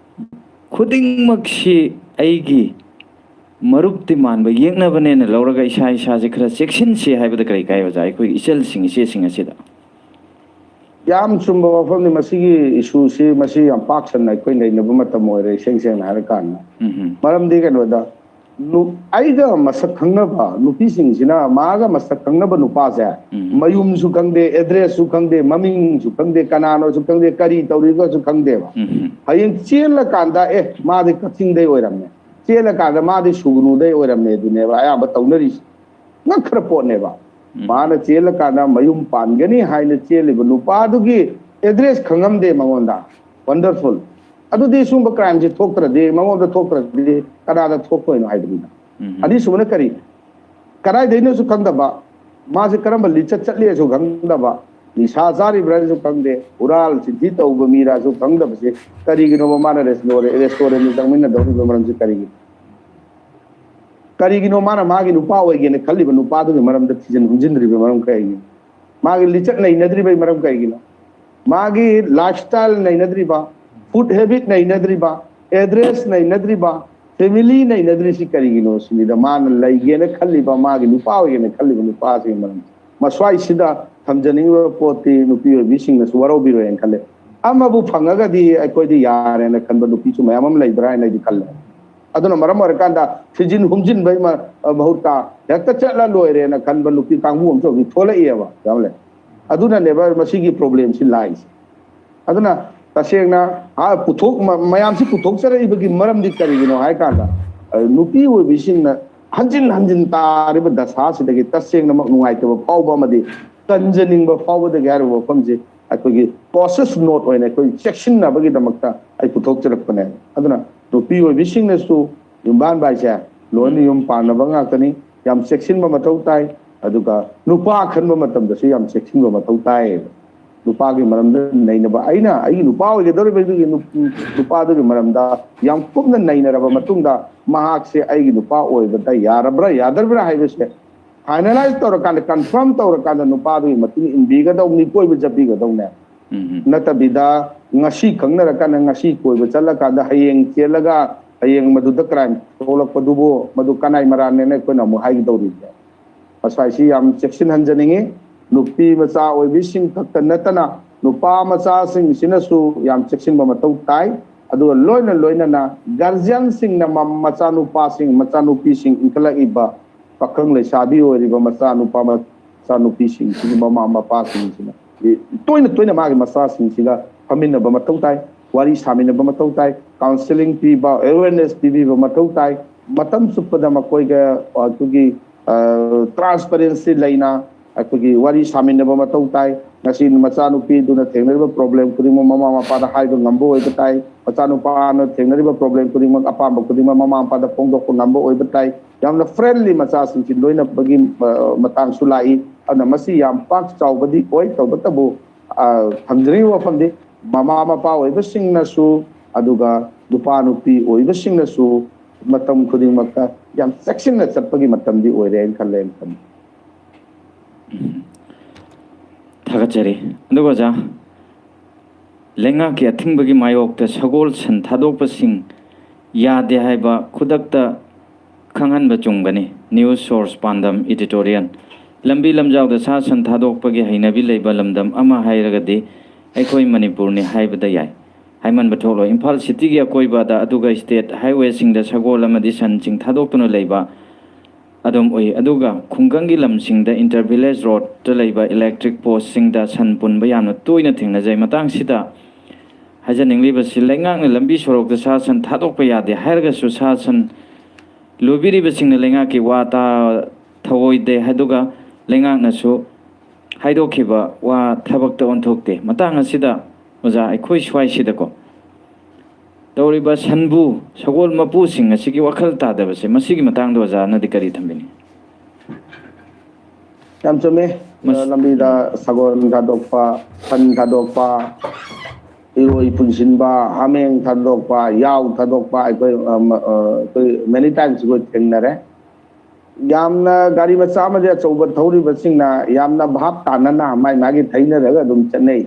ꯈꯨꯗꯤꯡꯃꯛꯁꯤ ꯑꯩꯒꯤ ꯃꯔꯨꯞꯇꯤ ꯃꯥꯟꯕ ꯌꯦꯛꯅꯕꯅꯦꯅ ꯂꯧꯔꯒ ꯏꯁꯥ ꯏꯁꯥꯁꯦ ꯈꯔ ꯆꯦꯛꯁꯤꯟꯁꯤ ꯍꯥꯏꯕꯗ ꯀꯔꯤ ꯀꯥꯏ ꯑꯣꯖꯥ? ꯑꯩꯈꯣꯏ ꯏꯆꯜꯁꯤꯡ ꯏꯆꯦꯁꯤꯡ ꯑꯁꯤꯗ꯫ ꯌꯥꯝ ꯆꯨꯝꯕ ꯋꯥꯐꯝꯅꯤ꯫ ꯃꯁꯤꯒꯤ ꯏꯁꯨꯁꯤ, ꯃꯁꯤ ꯌꯥꯝ ꯄꯥꯛ ꯁꯟꯅ ꯑꯩꯈꯣꯏ ꯅꯩꯅꯕ ꯃꯇꯝ ꯑꯣꯏꯔꯦ, ꯏꯁꯦꯡ ꯁꯦꯡꯅ ꯍꯥꯏꯔꯀꯥꯟꯗ꯫ ꯎꯝ ꯍꯝ꯫ ꯃꯔꯝꯗꯤ ꯀꯩꯅꯣꯗ, ꯅꯨ-, ꯑꯩꯒ ꯃꯁꯛ ꯈꯪꯅꯕ ꯅꯨꯄꯤꯁꯤꯡꯁꯤꯅ ꯃꯥꯒ ꯃꯁꯛ ꯈꯪꯅꯕ ꯅꯨꯄꯥꯁꯦ ꯎꯝ꯫ ꯃꯌꯨꯝꯁꯨ ꯈꯪꯗꯦ, ꯑꯦꯗ꯭ꯔꯦꯁꯁꯨ ꯈꯪꯗꯦ, ꯃꯃꯤꯡꯁꯨ ꯈꯪꯗꯦ, ꯀꯅꯥꯅꯣꯁꯨ ꯈꯪꯗꯦ, ꯀꯔꯤ ꯇꯧꯔꯤꯒꯁꯨ ꯈꯪꯗꯦꯕ꯫ ꯎꯝ ꯍꯝ꯫ ꯍꯌꯦꯡ ꯆꯦꯜꯂꯀꯥꯟꯗ, "ꯑꯦ, ꯃꯥꯗꯤ ꯀꯛꯆꯤꯡꯗꯩ ꯑꯣꯏꯔꯝꯃꯦ"꯫ ꯆꯦꯜꯂꯀꯥꯟꯗ, "ꯃꯥꯗꯤ ꯁꯨꯒꯅꯨꯗꯩ ꯑꯣꯏꯔꯝꯃꯦ"꯫ ꯑꯗꯨꯅꯦꯕ ꯑꯌꯥꯝꯕ ꯇꯧꯅꯔꯤꯁꯦ꯫ ꯉꯛꯈ꯭ꯔ ꯄꯣꯠꯅꯦꯕ꯫ ꯎꯝ꯫ ꯃꯥꯅ ꯆꯦꯜꯂꯀꯥꯟꯗ ꯃꯌꯨꯝ ꯄꯥꯟꯒꯅꯤ ꯍꯥꯏꯅ ꯆꯦꯜꯂꯤꯕ ꯅꯨꯄꯥꯗꯨꯒꯤ ꯑꯦꯗ꯭ꯔꯦꯁ ꯈꯪꯉꯝꯗꯦ ꯃꯉꯣꯟꯗ꯫ ꯋꯟꯗꯔꯐꯨꯜ꯫ ꯑꯗꯨꯗꯤ ꯁꯨꯝꯕ ꯀ꯭ꯔꯥꯏꯝꯁꯦ ꯊꯣꯛꯇ꯭ꯔꯗꯤ, ꯃꯉꯣꯟꯗ ꯊꯣꯛꯇ꯭ꯔꯗꯤ ꯀꯅꯥꯗ ꯊꯣꯛꯇꯣꯏꯅꯣ ꯍꯥꯏꯕꯅꯤꯗ꯫ ꯎꯝ꯫ ꯑꯅꯤꯁꯨꯕꯅ ꯀꯔꯤ? ꯀꯗꯥꯏꯗꯩꯅꯣꯁꯨ ꯈꯪꯗꯕ, ꯃꯥꯁꯦ ꯀꯔꯝꯕ ꯂꯤꯆꯠ ꯆꯠꯂꯤꯁꯨ ꯈꯪꯗꯕ, ꯅꯤꯁꯥ ꯆꯥꯔꯤꯕ꯭ꯔꯥꯁꯨ ꯈꯪꯗꯦ, ꯍꯨꯔꯥꯜ ꯆꯤꯟꯊꯤ ꯇꯧꯕ ꯃꯤꯔꯥꯁꯨ ꯈꯪꯗꯕꯁꯦ ꯀꯔꯤꯒꯤꯅꯣꯕ? ꯃꯥꯅ ꯔꯦꯁꯇꯨꯔꯦꯟ, ꯔꯦꯁꯇꯨꯔꯦꯟꯗ ꯆꯪꯃꯤꯟꯅꯗꯧꯔꯤꯕ ꯃꯔꯝꯁꯦ ꯀꯔꯤꯒꯤꯅꯣ? ꯀꯔꯤꯒꯤꯅꯣ ꯃꯥꯅ ꯃꯥꯒꯤ ꯅꯨꯄꯥ ꯑꯣꯏꯒꯦꯅ ꯈꯜꯂꯤꯕ ꯅꯨꯄꯥꯗꯨꯒꯤ ꯃꯔꯝꯗ ꯊꯤꯖꯤꯟ ꯍꯨꯝꯖꯤꯟꯗ꯭ꯔꯤꯕ ꯃꯔꯝ ꯀꯔꯤꯒꯤꯅꯣ? ꯃꯥꯒꯤ ꯂꯤꯆꯠ ꯅꯩꯅꯗ꯭ꯔꯤꯕꯒꯤ ꯃꯔꯝ ꯀꯔꯤꯒꯤꯅꯣ? ꯃꯥꯒꯤ ꯂꯥꯏꯐꯁ꯭ꯇꯥꯏꯜ ꯅꯩꯅꯗ꯭ꯔꯤꯕ, ꯐꯨꯗ ꯍꯦꯕꯤꯠ ꯅꯩꯅꯗ꯭ꯔꯤꯕ, ꯑꯦꯗ꯭ꯔꯦꯁ ꯅꯩꯅꯗ꯭ꯔꯤꯕ, ꯐꯦꯃꯤꯂꯤ ꯅꯩꯅꯗ꯭ꯔꯤꯁꯤ ꯀꯔꯤꯒꯤꯅꯣ ꯁꯤꯅꯤꯗ꯫ ꯃꯥꯅ ꯂꯩꯒꯦꯅ ꯈꯜꯂꯤꯕ, ꯃꯥꯒꯤ ꯅꯨꯄꯥ ꯑꯣꯏꯒꯦꯅ ꯈꯜꯂꯤꯕ ꯅꯨꯄꯥꯁꯤꯒꯤ ꯃꯔꯝ, ꯃꯁ꯭ꯋꯥꯏꯁꯤꯗ ꯊꯝꯖꯅꯤꯡꯉꯤꯕ ꯄꯣꯠꯇꯤ ꯅꯨꯄꯤ ꯑꯣꯏꯕꯤꯁꯤꯡꯅꯁꯨ ꯋꯥꯔꯧꯕꯤꯔꯣꯏꯅ ꯈꯜꯂꯦ꯫ ꯑꯃꯕꯨ ꯐꯪꯉꯒꯗꯤ ꯑꯩꯈꯣꯏꯗꯤ ꯌꯥꯔꯦꯅ ꯈꯟꯕ ꯅꯨꯄꯤꯁꯨ ꯃꯌꯥꯝ ꯑꯃ ꯂꯩꯕ꯭ꯔꯥ ꯍꯥꯏꯅ ꯑꯩꯗꯤ ꯈꯜꯂꯦ꯫ ꯑꯗꯨꯅ ꯃꯔꯝ ꯑꯣꯏꯔꯀꯥꯟꯗ ꯊꯤꯖꯤꯟ ꯍꯨꯝꯖꯤꯟꯕꯒꯤ ꯃ-, ꯃꯍꯨꯠꯇ ꯍꯦꯛꯇ ꯆꯠꯂ ꯂꯣꯏꯔꯦꯅ ꯈꯟꯕ ꯅꯨꯄꯤ ꯀꯥꯡꯕꯨ ꯑꯃꯁꯨ ꯍꯧꯖꯤꯛ ꯊꯣꯛꯂꯛꯏꯑꯕ, ꯌꯥꯝ ꯂꯩ꯫ ꯑꯗꯨꯅꯅꯦꯕ ꯃꯁꯤꯒꯤ ꯄ꯭ꯔꯣꯕ꯭ꯂꯦꯝꯁꯤ ꯂꯥꯛꯏꯁꯦ꯫ ꯑꯗꯨꯅ ꯇꯁꯦꯡꯅ, ꯑ, ꯄꯨꯊꯣꯛ-, ꯃ-, ꯃꯌꯥꯝꯁꯤ ꯄꯨꯊꯣꯛꯆꯔꯛꯏꯕꯒꯤ ꯃꯔꯝꯗꯤ ꯀꯔꯤꯒꯤꯅꯣ ꯍꯥꯏ ꯀꯥꯟꯗ, ꯑ, ꯅꯨꯄꯤ ꯑꯣꯏꯕꯤꯁꯤꯡꯅ ꯍꯟꯖꯤꯟ ꯍꯟꯖꯤꯟ ꯇꯥꯔꯤꯕ ꯗꯁꯥꯁꯤꯗꯒꯤ ꯇꯁꯦꯡꯅꯃꯛ ꯅꯨꯡꯉꯥꯏꯇꯕ ꯐꯥꯎꯕ ꯑꯃꯗꯤ ꯀꯟꯖꯅꯤꯡꯕ ꯐꯥꯎꯕꯗꯒꯤ ꯍꯥꯏꯔꯤꯕ ꯋꯥꯐꯝꯁꯤ ꯑꯩꯈꯣꯏꯒꯤ cautious note ꯑꯣꯏꯅ ꯑꯩꯈꯣꯏ ꯆꯦꯛꯁꯤꯟꯅꯕꯒꯤꯗꯃꯛꯇ ꯑꯩ ꯄꯨꯊꯣꯛꯆꯔꯛꯄꯅꯦ꯫ ꯑꯗꯨꯅ ꯅꯨꯄꯤ ꯑꯣꯏꯕꯤꯁꯤꯡꯅꯁꯨ ꯌꯨꯝꯕꯥꯟꯕ ꯍꯥꯏꯁꯦ ꯂꯣꯏꯅ ꯌꯨꯝ ꯄꯥꯟꯅꯕ ꯉꯥꯛꯇꯅꯤ, ꯌꯥꯝ ꯆꯦꯛꯁꯤꯟꯕ ꯃꯊꯧ ꯇꯥꯏ꯫ ꯑꯗꯨꯒ ꯅꯨꯄꯥ ꯈꯟꯕ ꯃꯇꯝꯗꯁꯨ ꯌꯥꯝ ꯆꯦꯛꯁꯤꯟꯕ ꯃꯊꯧ ꯇꯥꯏꯌꯦꯕ꯫ ꯅꯨꯄꯥꯒꯤ ꯃꯔꯝꯗ ꯅꯩꯅꯕ, ꯑꯩꯅ ꯑꯩꯒꯤ ꯅꯨꯄꯥ ꯑꯣꯏꯒꯗꯧꯔꯤꯕ ꯑꯗꯨꯒꯤ ꯅꯨ- ꯅꯨꯄꯥꯗꯨꯒꯤ ꯃꯔꯝꯗ ꯌꯥꯝ ꯀꯨꯞꯅ ꯅꯩꯅꯔꯕ ꯃꯇꯨꯡꯗ ꯃꯍꯥꯛꯁꯦ ꯑꯩꯒꯤ ꯅꯨꯄꯥ ꯑꯣꯏꯕꯗ ꯌꯥꯔꯕ꯭ꯔꯥ ꯌꯥꯗꯕ꯭ꯔꯥ ꯍꯥꯏꯕꯁꯦ finalize ꯇꯧꯔꯀꯥꯟꯗ, confirm ꯇꯧꯔꯀꯥꯟꯗ ꯅꯨꯄꯥꯗꯨꯒꯤ ꯃꯇꯨꯡ ꯏꯟꯕꯤꯒꯗꯧꯅꯤ, ꯀꯣꯏꯕ ꯆꯠꯄꯤꯒꯗꯧꯅꯦ꯫ ꯎꯝ꯫ ꯅꯠꯇꯕꯤꯗ ꯉꯁꯤ ꯈꯪꯅꯔꯀꯥꯟꯗ ꯉꯁꯤ ꯀꯣꯏꯕ ꯆꯠꯂꯀꯥꯟꯗ ꯍꯌꯦꯡ ꯆꯦꯜꯂꯒ ꯍꯌꯦꯡ ꯃꯗꯨꯗ crime ꯊꯣꯛꯂꯛꯄꯗꯨꯕꯨ ꯃꯗꯨ ꯀꯅꯥꯏ ꯃꯔꯥꯟꯅꯦꯅ ꯑꯩꯈꯣꯏꯅ ꯑꯃꯨꯛ ꯍꯥꯏꯒꯗꯧꯔꯤꯕꯅꯦ꯫ ꯃꯁꯥꯏꯁꯤ ꯌꯥꯝ ꯆꯦꯛꯁꯤꯟꯍꯟꯖꯅꯤꯡꯉꯤ꯫ ꯅꯨꯄꯤ ꯃꯆꯥ ꯑꯣꯏꯕꯤꯁꯤꯡ ꯈꯛꯇ ꯅꯠꯇꯅ ꯅꯨꯄꯥ ꯃꯆꯥꯁꯤꯡꯁꯤꯅꯁꯨ ꯌꯥꯝ ꯆꯦꯛꯁꯤꯟꯕ ꯃꯊꯧ ꯇꯥꯏ꯫ ꯑꯗꯨꯒ ꯂꯣꯏꯅ ꯂꯣꯏꯅꯅ guardianꯁꯤꯡꯅ ꯃ- ꯃꯆꯥꯅꯨꯄꯥꯁꯤꯡ ꯃꯆꯥꯅꯨꯄꯤꯁꯤꯡ ꯏꯟꯈꯠꯂꯛꯏꯕ ꯄꯥꯈꯪ ꯂꯩꯁꯥꯕꯤ ꯑꯣꯏꯔꯤꯕ ꯃꯆꯥꯅꯨꯄꯥ ꯃꯆꯥꯅꯨꯄꯤꯁꯤꯡꯁꯤꯒꯤ ꯃꯃꯥ ꯃꯄꯥꯁꯤꯡꯁꯤꯅ ꯇꯣꯏꯅ ꯇꯣꯏꯅ ꯃꯥꯒꯤ ꯃꯆꯥꯁꯤꯡꯁꯤꯒ ꯐꯝꯃꯤꯟꯅꯕ ꯃꯊꯧ ꯇꯥꯏ, ꯋꯥꯔꯤ ꯁꯥꯃꯤꯟꯅꯕ ꯃꯊꯧ ꯇꯥꯏ, counselling ꯄꯤꯕ, awareness ꯄꯤꯕꯤꯕ ꯃꯊꯧ ꯇꯥꯏ꯫ ꯃꯇꯝ ꯆꯨꯞꯄꯗ ꯃꯈꯣꯏꯒ ꯑꯩꯈꯣꯏꯒꯤ transparency ꯂꯩꯅ ꯑꯩꯈꯣꯏꯒꯤ ꯋꯥꯔꯤ ꯁꯥꯃꯤꯟꯅꯕ ꯃꯊꯧ ꯇꯥꯏ꯫ ꯉꯁꯤ ꯃꯆꯥꯅꯨꯄꯤꯗꯨꯅ ꯊꯦꯡꯅꯔꯤꯕ problem ꯈꯨꯗꯤꯡꯃꯛ ꯃꯃꯥ ꯃꯄꯥꯗ ꯍꯥꯏꯕ ꯉꯝꯕ ꯑꯣꯏꯕ ꯇꯥꯏ꯫ ꯃꯆꯥꯅꯨꯄꯥꯅ ꯊꯦꯡꯅꯔꯤꯕ problem ꯈꯨꯗꯤꯡꯃꯛ, ꯑꯄꯥꯝꯕ ꯈꯨꯗꯤꯡꯃꯛ ꯃꯃꯥ ꯃꯄꯥꯗ ꯐꯣꯡꯗꯣꯛꯄ ꯉꯝꯕ ꯑꯣꯏꯕ ꯇꯥꯏ꯫ ꯌꯥꯝꯅ friendly ꯃꯆꯥꯁꯤꯡꯁꯤ ꯂꯣꯏꯅꯕꯒꯤ ꯃꯇꯥꯡꯁꯨ ꯂꯥꯛꯏ꯫ ꯑꯗꯨꯅ ꯃꯁꯤ ꯌꯥꯝ ꯄꯥꯛ ꯆꯥꯎꯕꯗꯤ ꯑꯣꯏ, ꯇꯧꯕꯇꯕꯨ ꯊꯝꯖꯅꯤꯡꯉꯤꯕ ꯋꯥꯐꯝꯗꯤ ꯃꯃꯥ ꯃꯄꯥ ꯑꯣꯏꯕꯁꯤꯡꯅꯁꯨ ꯑꯗꯨꯒ ꯅꯨꯄꯥ ꯅꯨꯄꯤ ꯑꯣꯏꯕꯁꯤꯡꯅꯁꯨ ꯃꯇꯝ ꯈꯨꯗꯤꯡꯃꯛꯇ ꯌꯥꯝ ꯆꯦꯛꯁꯤꯟꯅ ꯆꯠꯄꯒꯤ ꯃꯇꯝꯗꯤ ꯑꯣꯏꯔꯦ ꯍꯥꯏꯅ ꯈꯜꯂꯦ ꯑꯩꯅ ꯈꯟꯕ꯫ ꯊꯥꯒꯠꯆꯔꯤ꯫ ꯑꯗꯨꯒ ꯑꯣꯖꯥ, ꯂꯩꯉꯥꯛꯀꯤ ꯑꯊꯤꯡꯕꯒꯤ ꯃꯥꯌꯣꯛꯇ ꯁꯒꯣꯜ ꯁꯟ ꯊꯥꯗꯣꯛꯄꯁꯤꯡ ꯌꯥꯗꯦ ꯍꯥꯏꯕ ꯈꯨꯗꯛꯇ ꯈꯪꯍꯟꯕ ꯆꯨꯝꯒꯅꯤ꯫ News Source ꯄꯥꯟꯗꯝ editorial꯫ ꯂꯝꯕꯤ ꯂꯝꯖꯥꯎꯗ ꯁꯥ ꯁꯟ ꯊꯥꯗꯣꯛꯄꯒꯤ ꯍꯩꯅꯕꯤ ꯂꯩꯕ ꯂꯝꯗꯝ ꯑꯃ ꯍꯥꯏꯔꯒꯗꯤ ꯑꯩꯈꯣꯏ ꯃꯅꯤꯄꯨꯔꯅꯤ ꯍꯥꯏꯕꯗ ꯌꯥꯏ꯫ ꯍꯥꯏꯃꯟꯕ ꯊꯣꯛꯂꯣꯏ꯫ ꯏꯝꯐꯥꯜ cityꯒꯤ ꯑꯀꯣꯏꯕꯗ ꯑꯗꯨꯒ state highwayꯁꯤꯡꯗ ꯁꯒꯣꯜ ꯑꯃꯗꯤ ꯁꯟꯁꯤꯡ ꯊꯥꯗꯣꯛꯇꯨꯅ ꯂꯩꯕ ꯑꯗꯨꯝ ꯎꯏ꯫ ꯑꯗꯨꯒ ꯈꯨꯡꯒꯪꯒꯤ ꯂꯝꯁꯤꯡꯗ inter village roadꯇ ꯂꯩꯕ electric postꯁꯤꯡꯗ ꯁꯟ ꯄꯨꯟꯕ ꯌꯥꯝꯅ ꯇꯣꯏꯅ ꯊꯦꯡꯅꯖꯩ꯫ ꯃꯇꯥꯡꯁꯤꯗ ꯍꯥꯏꯖꯅꯤꯡꯂꯤꯕꯁꯤ, ꯂꯩꯉꯥꯛꯅ ꯂꯝꯕꯤ ꯁꯣꯔꯣꯛꯇ ꯁꯥ ꯁꯟ ꯊꯥꯗꯣꯛꯄ ꯌꯥꯗꯦ ꯍꯥꯏꯔꯒꯁꯨ ꯁꯥ ꯁꯟ ꯂꯣꯏꯕꯤꯔꯤꯕꯁꯤꯡꯅ ꯂꯩꯉꯥꯛꯀꯤ ꯋꯥ ꯇꯥ ꯊꯧꯑꯣꯏꯗꯦ, ꯑꯗꯨꯒ ꯂꯩꯉꯥꯛꯅꯁꯨ ꯍꯥꯏꯗꯣꯛꯈꯤꯕ ꯋꯥ ꯊꯕꯛꯇ ꯑꯣꯟꯊꯣꯛꯇꯦ꯫ ꯃꯇꯥꯡ ꯑꯁꯤꯗ ꯑꯣꯖꯥ, ꯑꯩꯈꯣꯏ ꯁ꯭ꯋꯥꯏꯁꯤꯗꯀꯣ ꯇꯧꯔꯤꯕ ꯁꯟꯕꯨ ꯁꯒꯣꯜ ꯃꯄꯨꯁꯤꯡ ꯑꯁꯤꯒꯤ ꯋꯥꯈꯜ ꯇꯥꯗꯕꯁꯦ, ꯃꯁꯤꯒꯤ ꯃꯇꯥꯡꯗ ꯑꯣꯖꯥꯅꯗꯤ ꯀꯔꯤ ꯊꯝꯕꯤꯅꯤꯡꯏ? ꯌꯥꯝ ꯆꯨꯝꯃꯦ꯫ ꯃꯁ- ꯂꯝꯕꯤꯗ ꯁꯒꯣꯜ ꯊꯥꯗꯣꯛꯄ, ꯁꯟ ꯊꯥꯗꯣꯛꯄ, ꯏꯔꯣꯏ ꯄꯨꯟꯁꯤꯟꯕ, ꯍꯥꯃꯦꯡ ꯊꯥꯗꯣꯛꯄ, ꯌꯥꯎ ꯊꯥꯗꯣꯛꯄ, ꯑꯩꯈꯣꯏ ꯑ, ꯃ-, ꯑ, ꯑꯩꯈꯣꯏ many times ꯑꯩꯈꯣꯏ ꯊꯦꯡꯅꯔꯦ꯫ ꯌꯥꯝꯅ ꯒꯥꯔꯤ ꯃꯆꯥ ꯑꯃꯗꯤ ꯑꯆꯧꯕ ꯊꯧꯔꯤꯕꯁꯤꯡꯅ ꯌꯥꯝꯅ ꯚꯥꯞ ꯇꯥꯅꯅ ꯃꯥꯏ ꯃꯥꯒꯤ ꯊꯩꯅꯔꯒ ꯑꯗꯨꯝ ꯆꯠꯅꯩ꯫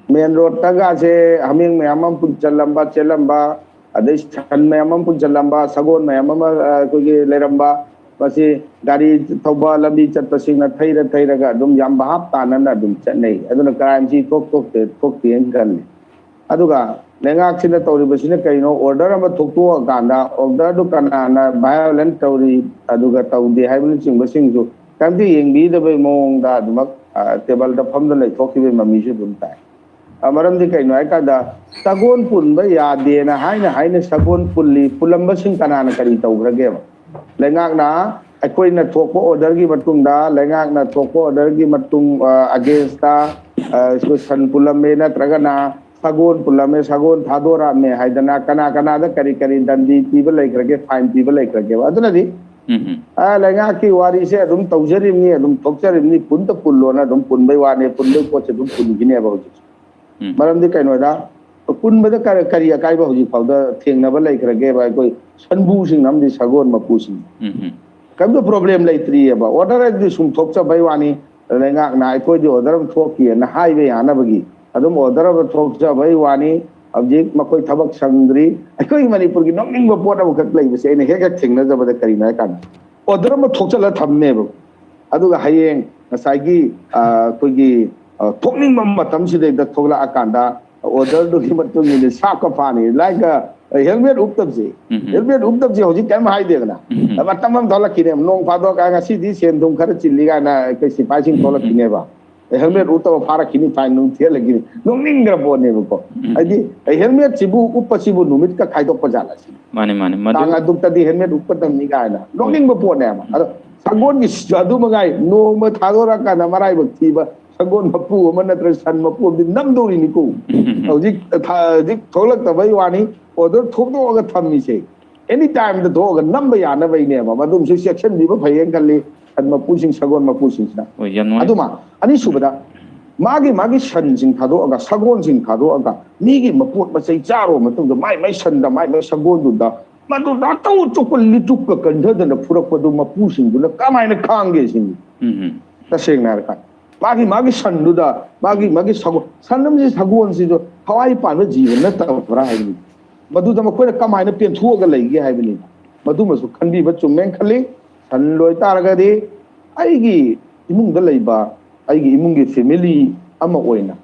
ꯃꯦꯟ ꯔꯣꯗꯇꯒꯁꯦ ꯍꯥꯃꯦꯡ ꯃꯌꯥꯝ ꯑꯃ ꯄꯨꯟꯁꯤꯜꯂꯝꯕ, ꯆꯦꯜꯂꯝꯕ, ꯑꯗꯩ ꯁꯟ ꯃꯌꯥꯝ ꯑꯃ ꯄꯨꯟꯁꯤꯜꯂꯝꯕ, ꯁꯒꯣꯜ ꯃꯌꯥꯝ ꯑꯃ, ꯑ, ꯑꯩꯈꯣꯏꯒꯤ ꯂꯩꯔꯝꯕ, ꯃꯁꯤ ꯒꯥꯔꯤ ꯊꯧꯕ, ꯂꯝꯕꯤ ꯆꯠꯄꯁꯤꯡꯅ ꯊꯩꯔ ꯊꯩꯔꯒ ꯑꯗꯨꯝ ꯌꯥꯝ ꯚꯥꯞ ꯇꯥꯅꯅ ꯑꯗꯨꯝ ꯆꯠꯅꯩ꯫ ꯑꯗꯨꯅ crimeꯁꯤ ꯊꯣꯛ ꯊꯣꯛꯇꯦ, ꯊꯣꯛꯇꯦꯅ ꯈꯜꯂꯤ꯫ ꯑꯗꯨꯒ ꯂꯩꯉꯥꯛꯁꯤꯅ ꯇꯧꯔꯤꯕꯁꯤꯅ ꯀꯔꯤꯅꯣ? Order ꯑꯃ ꯊꯣꯛꯇꯣꯛꯑꯀꯥꯟꯗ orderꯗꯨ ꯀꯅꯥꯅ violate ꯇꯧꯔꯤ, ꯑꯗꯨꯒ ꯇꯧꯗꯦ ꯍꯥꯏꯕꯅꯆꯤꯡꯕꯁꯤꯡꯁꯨ ꯀꯔꯤꯝꯇ ꯌꯦꯡꯕꯤꯗꯕꯩ ꯃꯑꯣꯡꯗ ꯑꯗꯨꯃꯛ, ꯑ, tableꯗ ꯐꯝꯗꯨꯅ ꯂꯩꯊꯣꯛꯈꯤꯕꯒꯤ ꯃꯃꯤꯁꯨ ꯑꯗꯨꯝ ꯇꯥꯏ꯫ ꯑ, ꯃꯔꯝꯗꯤ ꯀꯩꯅꯣ ꯍꯥꯏꯀꯥꯟꯗ, ꯁꯒꯣꯜ ꯄꯨꯟꯕ ꯌꯥꯗꯦꯅ ꯍꯥꯏꯅ ꯍꯥꯏꯅ ꯁꯒꯣꯜ ꯄꯨꯜꯂꯤ, ꯄꯨꯜꯂꯝꯕꯁꯤꯡ ꯀꯅꯥꯅ ꯀꯔꯤ ꯇꯧꯈ꯭ꯔꯒꯦꯕ? ꯂꯩꯉꯥꯛꯅ ꯑꯩꯈꯣꯏꯅ ꯊꯣꯛꯄ orderꯒꯤ ꯃꯇꯨꯡꯗ, ꯂꯩꯉꯥꯛꯅ ꯊꯣꯛꯄ orderꯒꯤ ꯃꯇꯨꯡ, ꯑ, againstꯇ, ꯑ, ꯁꯟ ꯄꯨꯜꯂꯝꯃꯦ ꯅꯠꯇ꯭ꯔꯒꯅ ꯁꯒꯣꯜ ꯄꯨꯜꯂꯝꯃꯦ, ꯁꯒꯣꯜ ꯊꯥꯗꯣꯔꯛꯑꯝꯃꯦ ꯍꯥꯏꯗꯅ ꯀꯅꯥ ꯀꯅꯥꯗ ꯀꯔꯤ ꯀꯔꯤ ꯗꯟꯗꯤ ꯄꯤꯕ ꯂꯩꯈ꯭ꯔꯒꯦ, fine ꯄꯤꯕ ꯂꯩꯈ꯭ꯔꯒꯦꯕ? ꯑꯗꯨꯅꯗꯤ, ꯎꯝ, ꯎꯝ꯫ ꯑ, ꯂꯩꯉꯥꯛꯀꯤ ꯋꯥꯔꯤꯁꯦ ꯑꯗꯨꯝ ꯇꯧꯖꯔꯤꯕꯅꯤ, ꯑꯗꯨꯝ ꯊꯣꯛꯆꯔꯤꯕꯅꯤ, ꯄꯨꯟꯇ ꯄꯨꯜꯂꯣꯅ ꯑꯗꯨꯝ ꯄꯨꯟꯕꯩ ꯋꯥꯅꯤ, ꯄꯨꯟꯕꯩ ꯄꯣꯠꯁꯦ ꯑꯗꯨꯝ ꯄꯨꯟꯈꯤꯅꯦꯕ ꯍꯧꯖꯤꯛꯁꯦ꯫ ꯎꯝ꯫ ꯃꯔꯝꯗꯤ ꯀꯩꯅꯣꯗ, ꯄꯨꯟꯕꯗ ꯀꯔꯤ, ꯀꯔꯤ ꯑꯀꯥꯏꯕ ꯍꯧꯖꯤꯛ ꯐꯥꯎꯗ ꯊꯦꯡꯅꯕ ꯂꯩꯈ꯭ꯔꯒꯦꯕ? ꯑꯩꯈꯣꯏ ꯁꯟꯕꯨꯁꯤꯡ ꯑꯃꯗꯤ ꯁꯒꯣꯜ ꯃꯄꯨꯁꯤꯡ ꯎꯝ, ꯎꯝ꯫ ꯀꯔꯤꯝꯇ problem ꯂꯩꯇ꯭ꯔꯤꯑꯕ꯫ Order ꯑꯗꯨꯗꯤ ꯁꯨꯝ ꯊꯣꯛꯆꯕꯩ ꯋꯥꯅꯤ, ꯂꯩꯉꯥꯛꯅ ꯑꯩꯈꯣꯏꯗꯤ order ꯑꯃ ꯊꯣꯛꯈꯤꯑꯅ ꯍꯥꯏꯕ ꯌꯥꯅꯕꯒꯤ ꯑꯗꯨꯝ order ꯑꯃ ꯊꯣꯛꯆꯕꯩ ꯋꯥꯅꯤ꯫ ꯍꯧꯖꯤꯛ ꯃꯈꯣꯏ ꯊꯕꯛ ꯁꯪꯗ꯭ꯔꯤ꯫ ꯑꯩꯈꯣꯏ ꯃꯅꯤꯄꯨꯔꯒꯤ ꯅꯣꯛꯅꯤꯡꯕ ꯄꯣꯠ ꯑꯃꯈꯛ ꯂꯩꯕꯁꯦ ꯑꯩꯅ ꯍꯦꯛ ꯍꯦꯛ ꯊꯦꯡꯅꯖꯕꯗ ꯀꯔꯤꯅꯣ ꯍꯥꯏ ꯀꯥꯟꯗ, order ꯑꯃ ꯊꯣꯛꯆꯜꯂ ꯊꯝꯃꯦꯕ, ꯑꯗꯨꯒ ꯍꯌꯦꯡ ꯉꯁꯥꯏꯒꯤ, ꯑ, ꯑꯩꯈꯣꯏꯒꯤ, ꯑ, ꯊꯣꯛꯅꯤꯡꯕ ꯃꯇꯝꯁꯤꯗꯩꯗ ꯊꯣꯛꯂꯛꯑꯀꯥꯟꯗ orderꯗꯨꯒꯤ ꯃꯇꯨꯡ ꯏꯟꯅ ꯁꯥꯞꯀ ꯐꯥꯅꯤ꯫ Like, ꯑ, helmet ꯎꯞꯇꯕꯁꯦ, ꯎꯝ, ꯎꯝ꯫ Helmet ꯎꯞꯇꯕꯁꯦ ꯍꯧꯖꯤꯛ ꯀꯔꯤꯝ ꯍꯥꯏꯗꯦꯗꯅ꯫ ꯎꯝ꯫ ꯃꯇꯝ ꯑꯃ ꯊꯣꯛꯂꯛꯈꯤꯅꯦꯕ, ꯅꯣꯡ ꯐꯥꯗꯣꯛ, "ꯑ, ꯉꯁꯤꯗꯤ ꯁꯦꯟ ꯊꯨꯝ ꯈꯔ ꯆꯤꯜꯂꯤ" ꯀꯥꯏꯅ ꯑꯩꯈꯣꯏ ꯁꯤꯐꯥꯏꯁꯤꯡ ꯊꯣꯛꯂꯛꯈꯤꯅꯦꯕ꯫ ꯍꯦꯜꯃꯦꯠ ꯎꯞꯇꯕ ꯐꯥꯔꯛꯈꯤꯅꯤ, ꯐꯥꯏꯟ ꯅꯨꯡ ꯊꯤꯍꯜꯂꯛꯈꯤꯅꯤ, ꯅꯣꯛꯅꯤꯡꯈ꯭ꯔ ꯄꯣꯠꯅꯦꯕꯀꯣ꯫ ꯎꯝ꯫ ꯍꯥꯏꯗꯤ, ꯑꯩ ꯍꯦꯜꯃꯦꯠꯁꯤꯕꯨ ꯎꯞꯄꯁꯤꯕꯨ ꯅꯨꯃꯤꯠꯀ ꯈꯥꯏꯗꯣꯛꯄ ꯖꯥꯠꯂ ꯁꯤꯅꯤ꯫ ꯃꯥꯅꯦ, ꯃꯥꯅꯦ, ꯃꯗꯨ ꯇꯥꯡ ꯑꯗꯨꯛꯇꯗꯤ ꯍꯦꯜꯃꯦꯠ ꯎꯞꯀꯗꯕꯅꯤ ꯀꯥꯏꯅ ꯅꯣꯛꯅꯤꯡꯕ ꯄꯣꯠꯅꯦꯕ꯫ ꯑꯗꯣ ꯁꯒꯣꯜꯒꯤ ꯑꯗꯨ ꯃꯉꯥꯏ, ꯅꯣꯡꯃ ꯊꯥꯗꯣꯔꯛꯑꯀꯥꯟꯗ ꯃꯔꯥꯏꯕꯛ ꯊꯤꯕ ꯁꯒꯣꯜ ꯃꯄꯨ ꯑꯃ ꯅꯠꯇ꯭ꯔꯒ ꯁꯟ ꯃꯄꯨ ꯑꯃꯗꯤ ꯅꯝꯗꯧꯔꯤꯅꯤꯀꯣ꯫ ꯍꯧꯖꯤꯛ ꯊꯥ-, ꯍꯧꯖꯤꯛ ꯊꯣꯛꯂꯛꯇꯕꯩ ꯋꯥꯅꯤ, ꯑꯣꯔꯗꯔ ꯊꯣꯛꯇꯣꯛꯑꯒ ꯊꯝꯃꯤꯁꯦ꯫ ꯑꯦꯅꯤ ꯇꯥꯏꯝꯗ ꯊꯣꯛꯑꯒ ꯅꯝꯕ ꯌꯥꯅꯕꯩꯅꯦꯕ꯫ ꯃꯗꯨꯝꯁꯨ ꯆꯦꯛꯁꯤꯟꯕꯤꯕ ꯐꯩꯌꯦꯅ ꯈꯜꯂꯤ, ꯁꯟ ꯃꯄꯨꯁꯤꯡ, ꯁꯒꯣꯜ ꯃꯄꯨꯁꯤꯡꯁꯤꯅ꯫ ꯍꯣꯏ, ꯌꯥꯝ ꯅꯨꯡꯉꯥꯏ꯫ ꯑꯗꯨꯃ, ꯑꯅꯤꯁꯨꯕꯗ, ꯃꯥꯒꯤ, ꯃꯥꯒꯤ ꯁꯟꯁꯤꯡ ꯊꯥꯗꯣꯛꯑꯒ, ꯁꯒꯣꯜꯁꯤꯡ ꯊꯥꯗꯣꯛꯑꯒ, ꯃꯤꯒꯤ ꯃꯄꯣꯠ ꯃꯆꯩ ꯆꯥꯔꯨꯕ ꯃꯇꯨꯡꯗ, ꯃꯥꯏ, ꯃꯥꯏ ꯁꯟꯗ, ꯃꯥꯏ, ꯃꯥꯏ ꯁꯒꯣꯜꯗꯨꯗ, ꯃꯗꯨꯗ ꯑꯇꯧ ꯑꯇꯣꯞꯄ ꯂꯤꯇꯨꯞꯀ ꯀꯟꯊꯗꯅ ꯐꯨꯔꯛꯄꯗꯨ ꯃꯄꯨꯁꯤꯡꯗꯨꯅ ꯀꯃꯥꯏꯅ ꯈꯥꯡꯒꯦ ꯁꯤꯅꯤ꯫ ꯎꯝ, ꯎꯝ꯫ ꯇꯁꯦꯡꯅ ꯍꯥꯏꯔꯀꯥꯟꯗ, ꯃꯥꯒꯤ, ꯃꯥꯒꯤ ꯁꯟꯗꯨꯗ, ꯃꯥꯒꯤ, ꯃꯥꯒꯤ ꯁꯒꯣꯜ, ꯁꯟ ꯑꯃꯁꯤ, ꯁꯒꯣꯜꯁꯤꯁꯨ ꯊꯋꯥꯏ ꯄꯥꯟꯕ ꯖꯤꯕ ꯅꯠꯇꯕ꯭ꯔꯥ ꯍꯥꯏꯕꯅꯤ꯫ ꯃꯗꯨꯗ ꯃꯈꯣꯏꯅ ꯀꯃꯥꯏꯅ ꯄꯦꯟꯊꯣꯛꯑꯒ ꯂꯩꯒꯦ ꯍꯥꯏꯕꯅꯤ꯫ ꯃꯗꯨꯃꯁꯨ ꯈꯟꯕꯤꯕ ꯆꯨꯝꯃꯦꯅ ꯈꯜꯂꯤ꯫ ꯁꯟ ꯂꯣꯏ ꯇꯥꯔꯒꯗꯤ ꯑꯩꯒꯤ ꯏꯃꯨꯡꯗ ꯂꯩꯕ, ꯑꯩꯒꯤ ꯏꯃꯨꯡꯒꯤ ꯐꯦꯃꯤꯂꯤ ꯑꯃ ꯑꯣꯏꯅ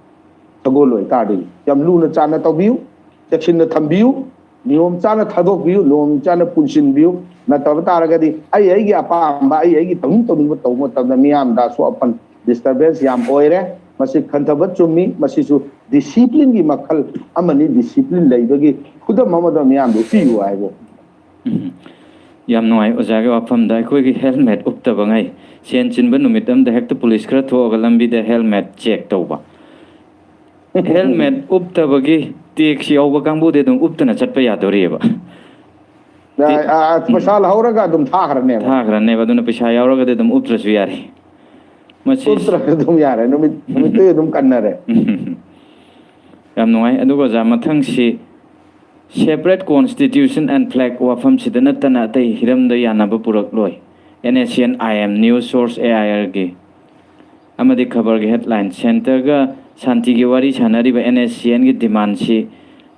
ꯁꯒꯣꯜ ꯂꯣꯏ ꯇꯥꯔꯗꯤ ꯌꯥꯝ ꯂꯨꯅ ꯆꯥꯟꯅ ꯇꯧꯕꯤꯌꯨ, ꯆꯦꯛꯁꯤꯟꯅ ꯊꯝꯕꯤꯌꯨ, ꯅꯤꯌꯣꯝ ꯆꯥꯅ ꯊꯥꯗꯣꯛꯄꯤꯌꯨ, ꯅꯤꯌꯣꯝ ꯆꯥꯅ ꯄꯨꯟꯁꯤꯟꯕꯤꯌꯨ꯫ ꯅꯠꯇꯕ ꯇꯥꯔꯒꯗꯤ ꯑꯩ ꯑꯩꯒꯤ ꯑꯄꯥꯝꯕ, ꯑꯩ ꯑꯩꯒꯤ ꯇꯧꯅꯤꯡ ꯇꯧꯅꯤꯡꯕ ꯇꯧꯕ ꯃꯇꯝꯗ ꯃꯤꯌꯥꯝꯗ ꯑꯁꯣꯛ ꯑꯄꯟ, ꯗꯤꯁꯇꯔꯕꯦꯟꯁ ꯌꯥꯝ ꯑꯣꯏꯔꯦ꯫ ꯃꯁꯤ ꯈꯟꯊꯕ ꯆꯨꯝꯃꯤ꯫ ꯃꯁꯤꯁꯨ ꯗꯤꯁꯤꯄ꯭ꯂꯤꯟꯒꯤ ꯃꯈꯜ ꯑꯃꯅꯤ, ꯗꯤꯁꯤꯄ꯭ꯂꯤꯟ ꯂꯩꯕꯒꯤ ꯈꯨꯗꯝ ꯑꯃꯗ ꯃꯤꯌꯥꯝꯗ ꯎꯠꯄꯤꯌꯨ ꯍꯥꯏꯕ꯫ ꯎꯝ꯫ ꯌꯥꯝ ꯅꯨꯡꯉꯥꯏ ꯑꯣꯖꯥꯒꯤ ꯋꯥꯐꯝꯗ꯫ ꯑꯩꯈꯣꯏꯒꯤ ꯍꯦꯜꯃꯦꯠ ꯎꯞꯇꯕꯉꯩ, ꯁꯦꯟ ꯆꯤꯟꯕ ꯅꯨꯃꯤꯠ ꯑꯃꯗ ꯍꯦꯛꯇ ꯄꯨꯂꯤꯁ ꯈꯔ ꯊꯣꯛꯑꯒ ꯂꯝꯕꯤꯗ ꯍꯦꯜꯃꯦꯠ ꯆꯦꯛ ꯇꯧꯕ꯫ ꯍꯦꯜꯃꯦꯠ ꯎꯞꯇꯕꯒꯤ ꯇꯦꯛꯁ ꯌꯥꯎꯕ ꯀꯥꯡꯕꯨꯗꯤ ꯑꯗꯨꯝ ꯎꯞꯇꯅ ꯆꯠꯄ ꯌꯥꯗꯣꯔꯤꯑꯕ꯫ ꯑ, ꯑ, ꯄꯩꯁꯥ ꯂꯧꯍꯧꯔꯒ ꯑꯗꯨꯝ ꯊꯥꯈ꯭ꯔꯅꯦꯕ꯫ ꯊꯥꯈ꯭ꯔꯅꯦꯕ, ꯑꯗꯨꯅ ꯄꯩꯁꯥ ꯌꯥꯎꯔꯒꯗꯤ ꯑꯗꯨꯝ ꯎꯞꯇ꯭ꯔꯁꯨ ꯌꯥꯔꯦ꯫ ꯃꯁꯤ ꯎꯞꯇ꯭ꯔꯁꯨ ꯑꯗꯨꯝ ꯌꯥꯔꯦ, ꯅꯨꯃꯤꯠ, ꯅꯨꯃꯤꯠꯇꯨꯒꯤ ꯑꯗꯨꯝ ꯀꯟꯅꯔꯦ꯫ ꯌꯥꯝ ꯅꯨꯡꯉꯥꯏ꯫ ꯑꯗꯨꯒ ꯑꯣꯖꯥ, ꯃꯊꯪꯁꯤ separate constitution and flag ꯋꯥꯐꯝꯁꯤꯗ ꯅꯠꯇꯅ ꯑꯇꯩ ꯍꯤꯔꯝꯗ ꯌꯥꯅꯕ ꯄꯨꯔꯛꯂꯣꯏ꯫ NSCN IM, news source AIR ꯒꯤ ꯑꯃꯗꯤ ꯈꯕꯔꯒꯤ headline, ꯁꯦꯟꯇꯔꯒ ꯁꯥꯟꯇꯤꯒꯤ ꯋꯥꯔꯤ ꯁꯥꯟꯅꯔꯤꯕ NSCN ꯒꯤ demandꯁꯤ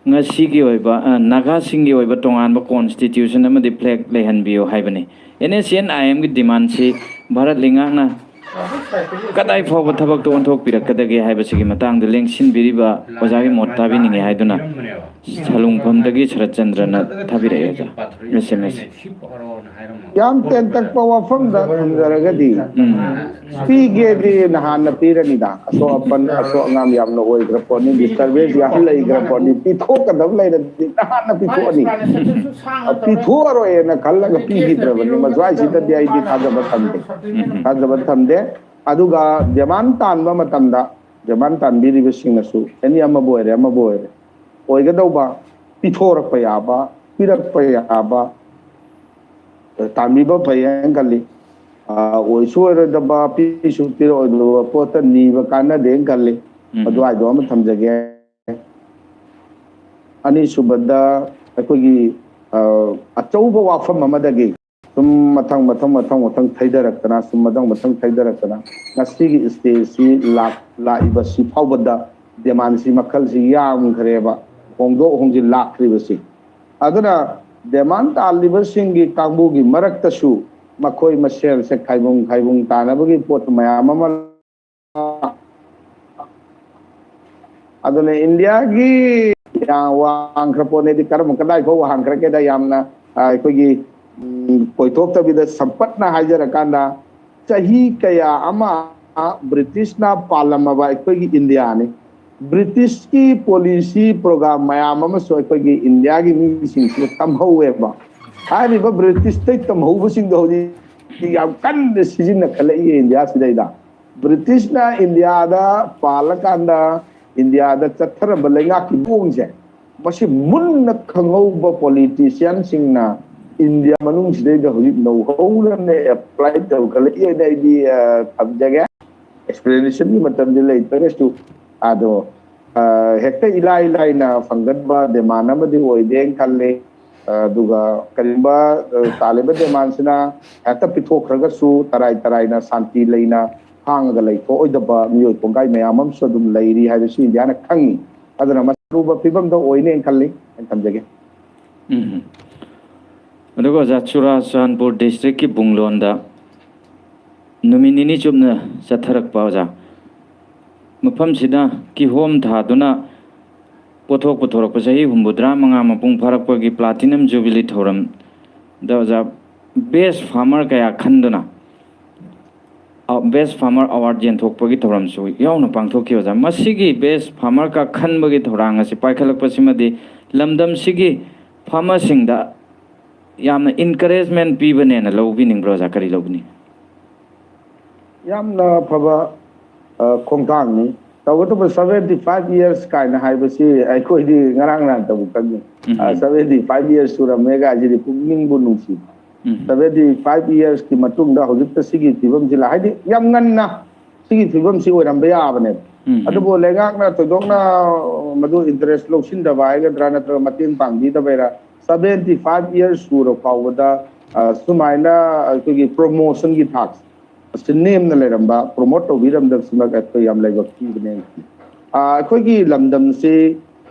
ꯉꯁꯤꯒꯤ ꯑꯣꯏꯕ, ꯑ, ꯅꯥꯒꯥꯁꯤꯡꯒꯤ ꯑꯣꯏꯕ ꯇꯣꯉꯥꯟꯕ constitution ꯑꯃꯗꯤ flag ꯂꯩꯍꯟꯕꯤꯌꯨ ꯍꯥꯏꯕꯅꯤ꯫ NSCN IM ꯒꯤ demandꯁꯤ ꯚꯥꯔꯠ ꯂꯩꯉꯥꯛꯅ ꯀꯗꯥꯏ ꯐꯥꯎꯕ ꯊꯕꯛꯇ ꯑꯣꯟꯊꯣꯛꯄꯤꯔꯛꯀꯗꯒꯦ ꯍꯥꯏꯕꯁꯤꯒꯤ ꯃꯇꯥꯡꯗ ꯂꯦꯡꯁꯤꯟꯕꯤꯔꯤꯕ ꯑꯣꯖꯥꯒꯤ ꯃꯣꯠ ꯇꯥꯕꯤꯅꯤꯡꯉꯤ ꯍꯥꯏꯗꯨꯅ ꯁꯂꯨꯡꯐꯝꯗꯒꯤ ꯁꯔꯠꯆꯟꯗ꯭ꯔꯅ ꯊꯥꯕꯤꯔꯛꯑꯦ, ꯑꯣꯖꯥ, SMS꯫ ꯌꯥꯝ ꯇꯦꯟꯇꯛꯄ ꯋꯥꯐꯝꯗ ꯊꯝꯖꯔꯒꯗꯤ, ꯄꯤꯒꯦꯗꯤ ꯅꯍꯥꯟꯅ ꯄꯤꯔꯅꯤꯗ꯫ ꯑꯁꯣꯛ ꯑꯄꯟ, ꯑꯁꯣꯛ ꯑꯉꯥꯝ ꯌꯥꯝꯅ ꯑꯣꯏꯈ꯭ꯔ ꯄꯣꯠꯅꯤ, disturbance ꯌꯥꯝ ꯂꯩꯈ꯭ꯔ ꯄꯣꯠꯅꯤ, ꯄꯤꯊꯣꯛꯀꯗꯕ ꯂꯩꯔꯗꯤ ꯅꯍꯥꯟꯅ ꯄꯤꯊꯣꯛꯑꯅꯤ꯫ ꯄꯤꯊꯣꯛꯑꯔꯣꯏꯅ ꯈꯜꯂꯒ ꯄꯤꯈꯤꯗ꯭ꯔꯕꯅꯤ꯫ ꯃꯁ꯭ꯋꯥꯏꯁꯤꯗꯗꯤ ꯑꯩꯗꯤ ꯊꯥꯖꯕ ꯊꯝꯗꯦ, ꯊꯥꯖꯕ ꯊꯝꯗꯦ꯫ ꯑꯗꯨꯒ demand ꯇꯥꯟꯕ ꯃꯇꯝꯗ, demand ꯇꯥꯟꯕꯤꯔꯤꯕꯁꯤꯡꯅꯁꯨ, ꯑꯦꯅꯤ ꯑꯃꯕꯨ ꯑꯣꯏꯔꯦ, ꯑꯃꯕꯨ ꯑꯣꯏꯔꯦ, ꯑꯣꯏꯒꯗꯧꯕ, ꯄꯤꯊꯣꯔꯛꯄ ꯌꯥꯕ, ꯄꯤꯔꯛꯄ ꯌꯥꯕ, ꯇꯥꯟꯕꯤꯕ ꯐꯩ ꯍꯥꯏꯅ ꯈꯜꯂꯤ꯫ ꯑꯣꯏꯁꯨ ꯑꯣꯏꯔꯣꯏꯗꯕ, ꯄꯤꯁꯨ ꯄꯤꯔꯛꯑꯣꯏꯗꯕ ꯄꯣꯠꯇ ꯅꯤꯕ ꯀꯥꯟꯅꯗꯦꯅ ꯈꯜꯂꯤ꯫ ꯑꯗꯨꯋꯥꯏꯗꯣ ꯑꯃ ꯊꯝꯖꯒꯦ꯫ ꯑꯅꯤꯁꯨꯕꯗ, ꯑꯩꯈꯣꯏꯒꯤ ꯑꯆꯧꯕ ꯋꯥꯐꯝ ꯑꯃꯗꯒꯤ ꯁꯨꯝ ꯃꯊꯪ ꯃꯊꯪ ꯃꯊꯪ ꯃꯊꯪ ꯊꯩꯗꯔꯛꯇꯅ, ꯁꯨꯝ ꯃꯊꯪ ꯃꯊꯪ ꯊꯩꯗꯔꯛꯇꯅ, ꯉꯁꯤꯒꯤ stageꯁꯤ ꯂꯥꯛ-, ꯂꯥꯛꯏꯕꯁꯤ ꯐꯥꯎꯕꯗ demandꯁꯤ ꯃꯈꯜꯁꯤ ꯌꯥꯝꯈ꯭ꯔꯦꯕ, ꯍꯣꯡꯗꯣꯛ ꯍꯣꯡꯖꯤꯟ ꯂꯥꯛꯈ꯭ꯔꯤꯕꯁꯤ꯫ ꯑꯗꯨꯅ demand ꯇꯥꯜꯂꯤꯕꯁꯤꯡꯒꯤ ꯀꯥꯡꯕꯨꯒꯤ ꯃꯔꯛꯇꯁꯨ ꯃꯈꯣꯏ ꯃꯁꯦꯜꯁꯦ ꯈꯥꯏꯕꯨꯡ ꯈꯥꯏꯕꯨꯡ ꯇꯥꯅꯕꯒꯤ ꯄꯣꯠ ꯃꯌꯥꯝ ꯑꯃ ꯑꯗꯨꯅ ꯏꯟꯗꯤꯌꯥꯒꯤ ꯌꯥꯝ ꯋꯥꯡꯈ꯭ꯔ ꯄꯣꯠꯅꯦꯗꯤ, ꯀꯔꯝꯕ, ꯀꯗꯥꯏ ꯐꯥꯎ ꯋꯥꯡꯈ꯭ꯔꯒꯦꯗ ꯌꯥꯝꯅ, ꯑ, ꯑꯩꯈꯣꯏꯒꯤ, ꯎꯝ, ꯀꯣꯏꯊꯣꯛꯇꯕꯤꯗ ꯁꯝꯄꯠꯅ ꯍꯥꯏꯖꯔꯀꯥꯟꯗ, ꯆꯍꯤ ꯀꯌꯥ ꯑꯃ ꯕ꯭ꯔꯤꯇꯤꯁꯅ ꯄꯥꯜꯂꯝꯃꯕ ꯑꯩꯈꯣꯏꯒꯤ ꯏꯟꯗꯤꯌꯥꯅꯤ꯫ ꯕ꯭ꯔꯤꯇꯤꯁꯀꯤ policy program ꯃꯌꯥꯝ ꯑꯃꯁꯨ ꯑꯩꯈꯣꯏꯒꯤ ꯏꯟꯗꯤꯌꯥꯒꯤ ꯃꯤꯁꯤꯡꯁꯤꯅ ꯇꯝꯍꯧꯋꯦꯕ꯫ ꯍꯥꯏꯔꯤꯕ ꯕ꯭ꯔꯤꯇꯤꯁꯇꯩ ꯇꯝꯍꯧꯕꯁꯤꯡꯗꯣ ꯍꯧꯖꯤꯛ ꯌꯥꯝ ꯀꯟꯅ ꯁꯤꯖꯤꯟꯅꯈꯠꯂꯛꯏ ꯏꯟꯗꯤꯌꯥꯁꯤꯗꯩꯗ꯫ ꯕ꯭ꯔꯤꯇꯤꯁꯅ ꯏꯟꯗꯤꯌꯥꯗ ꯄꯥꯜꯂꯀꯥꯟꯗ ꯏꯟꯗꯤꯌꯥꯗ ꯆꯠꯊꯔꯝꯕ ꯂꯩꯉꯥꯛꯀꯤ ꯃꯑꯣꯡꯁꯦ, ꯃꯁꯤ ꯃꯨꯟꯅ ꯈꯪꯍꯧꯕ politicianꯁꯤꯡꯅ ꯏꯟꯗꯤꯌꯥ ꯃꯅꯨꯡꯁꯤꯗꯩꯗ ꯍꯧꯖꯤꯛ ꯅꯧꯍꯧꯅꯅ apply ꯇꯧꯈꯠꯂꯛꯏ ꯍꯥꯏꯅ ꯑꯩꯗꯤ, ꯑ, ꯊꯝꯖꯒꯦ꯫ Explanationꯒꯤ ꯃꯇꯝꯗꯤ ꯂꯩꯇ꯭ꯔꯒꯁꯨ, ꯑꯗꯣ, ꯑ, ꯍꯦꯛꯇ ꯏꯂꯥꯏ ꯂꯥꯏꯅ ꯐꯪꯒꯟꯕ demand ꯑꯃꯗꯤ ꯑꯣꯏꯗꯦꯅ ꯈꯜꯂꯤ꯫ ꯑ, ꯑꯗꯨꯒ ꯀꯔꯤꯒꯨꯝꯕ, ꯑ, ꯇꯥꯜꯂꯤꯕ demandꯁꯤꯅ ꯍꯦꯛꯇ ꯄꯤꯊꯣꯛꯈ꯭ꯔꯒꯁꯨ ꯇꯔꯥꯏ ꯇꯔꯥꯏꯅ ꯁꯥꯟꯇꯤ ꯂꯩꯅ ꯈꯥꯡꯉꯒ ꯂꯩꯊꯣꯛꯑꯣꯏꯗꯕ ꯃꯤꯑꯣꯏ ꯀꯣꯡꯒꯥꯏ ꯃꯌꯥꯝ ꯑꯃꯁꯨ ꯑꯗꯨꯝ ꯂꯩꯔꯤ ꯍꯥꯏꯕꯁꯤ ꯏꯟꯗꯤꯌꯥꯅ ꯈꯪꯉꯤ꯫ ꯑꯗꯨꯅ ꯃꯁꯤ ꯑꯔꯨꯕ ꯐꯤꯕꯝꯗ ꯑꯣꯏꯅꯦꯅ ꯈꯜꯂꯤ꯫ ꯑꯩ ꯊꯝꯖꯒꯦ꯫ ꯎꯝ꯫ ꯑꯗꯨꯒ ꯑꯣꯖꯥ, ꯆꯨꯔꯥꯆꯥꯟꯄꯨꯔ districtꯀꯤ ꯕꯨꯡꯂꯣꯟꯗ ꯅꯨꯃꯤꯠ ꯅꯤꯅꯤ ꯆꯨꯞꯅ ꯆꯠꯊꯔꯛꯄ, ꯑꯣꯖꯥ, ꯃꯐꯝꯁꯤꯗ ꯀꯤꯍꯣꯝ ꯊꯥꯗꯨꯅ ꯄꯣꯠꯊꯣꯛ ꯄꯨꯊꯣꯔꯛꯄ ꯆꯍꯤ ꯍꯨꯝꯐꯨꯇꯔꯥ ꯃꯉꯥ ꯃꯄꯨꯡ ꯐꯥꯔꯛꯄꯒꯤ platinum jubilee ꯊꯧꯔꯝꯗ, ꯑꯣꯖꯥ, ꯕꯦꯁ ꯐꯥꯔꯃꯔ ꯀꯌꯥ ꯈꯟꯗꯨꯅ ꯕꯦꯁ ꯐꯥꯔꯃꯔ ꯑꯦꯋꯥꯔꯗ ꯌꯦꯟꯊꯣꯛꯄꯒꯤ ꯊꯧꯔꯝꯁꯨ ꯌꯥꯎꯅ ꯄꯥꯡꯊꯣꯛꯈꯤ, ꯑꯣꯖꯥ꯫ ꯃꯁꯤꯒꯤ ꯕꯦꯁ ꯐꯥꯔꯃꯔ ꯀ ꯈꯟꯕꯒꯤ ꯊꯧꯔꯥꯡ ꯑꯁꯤ ꯄꯥꯏꯈꯠꯂꯛꯄꯁꯤꯃꯗꯤ ꯂꯝꯗꯝꯁꯤꯒꯤ ꯐꯥꯔꯃꯔꯁꯤꯡꯗ ꯌꯥꯝꯅ ꯏꯟꯀꯔꯦꯖꯃꯦꯟ ꯄꯤꯕꯅꯦꯅ ꯂꯧꯕꯤꯅꯤꯡꯕ꯭ꯔꯣ, ꯑꯣꯖꯥ? ꯀꯔꯤ ꯂꯧꯕꯤꯅꯤꯡ? ꯌꯥꯝꯅ ꯐꯕ ꯑ, ꯈꯣꯡꯊꯥꯡꯅꯤ꯫ ꯇꯧꯕꯇꯕꯨ seventy five years ꯀꯥꯏꯅ ꯍꯥꯏꯕꯁꯤ ꯑꯩꯈꯣꯏꯗꯤ ꯉꯔꯥꯡ ꯅꯍꯥꯟꯇꯕꯨ ꯈꯪꯉꯤ꯫ ꯎꯝ꯫ Seventy five years ꯁꯨꯔꯝꯃꯦ ꯀꯥꯏꯁꯤꯗꯤ ꯄꯨꯛꯅꯤꯡꯕꯨ ꯅꯨꯡꯁꯤꯕ꯫ ꯎꯝ꯫ Seventy five yearsꯀꯤ ꯃꯇꯨꯡꯗ ꯍꯧꯖꯤꯛꯇ ꯁꯤꯒꯤ ꯐꯤꯕꯝꯁꯤ ꯂꯥꯛ, ꯍꯥꯏꯗꯤ ꯌꯥꯝ ꯉꯟꯅ ꯁꯤꯒꯤ ꯐꯤꯕꯝꯁꯤ ꯑꯣꯏꯔꯝꯕ ꯌꯥꯕꯅꯦꯕ꯫ ꯎꯝ꯫ ꯑꯗꯨꯕꯨ ꯂꯩꯉꯥꯛꯅ ꯊꯣꯏꯗꯣꯛꯅ ꯃꯗꯨ interest ꯂꯧꯁꯤꯟꯗꯕ ꯍꯥꯏꯒꯗ꯭ꯔꯥ ꯅꯠꯇ꯭ꯔꯒ ꯃꯇꯦꯡ ꯄꯥꯡꯕꯤꯗꯕꯩꯔꯥ, seventy five years ꯁꯨꯔ ꯐꯥꯎꯕꯗ ꯑ, ꯁꯨꯃꯥꯏꯅ ꯑꯩꯈꯣꯏꯒꯤ promotionꯒꯤ ꯊꯥꯛꯁꯦ ꯑꯁꯤ ꯅꯦꯝꯅ ꯂꯩꯔꯝꯕ, promote ꯇꯧꯕꯤꯔꯝꯗꯕꯁꯤꯃꯛ ꯑꯩꯈꯣꯏ ꯌꯥꯝ ꯂꯥꯏꯕꯛ ꯊꯤꯕꯅꯦ꯫ ꯑ, ꯑꯩꯈꯣꯏꯒꯤ ꯂꯝꯗꯝꯁꯤ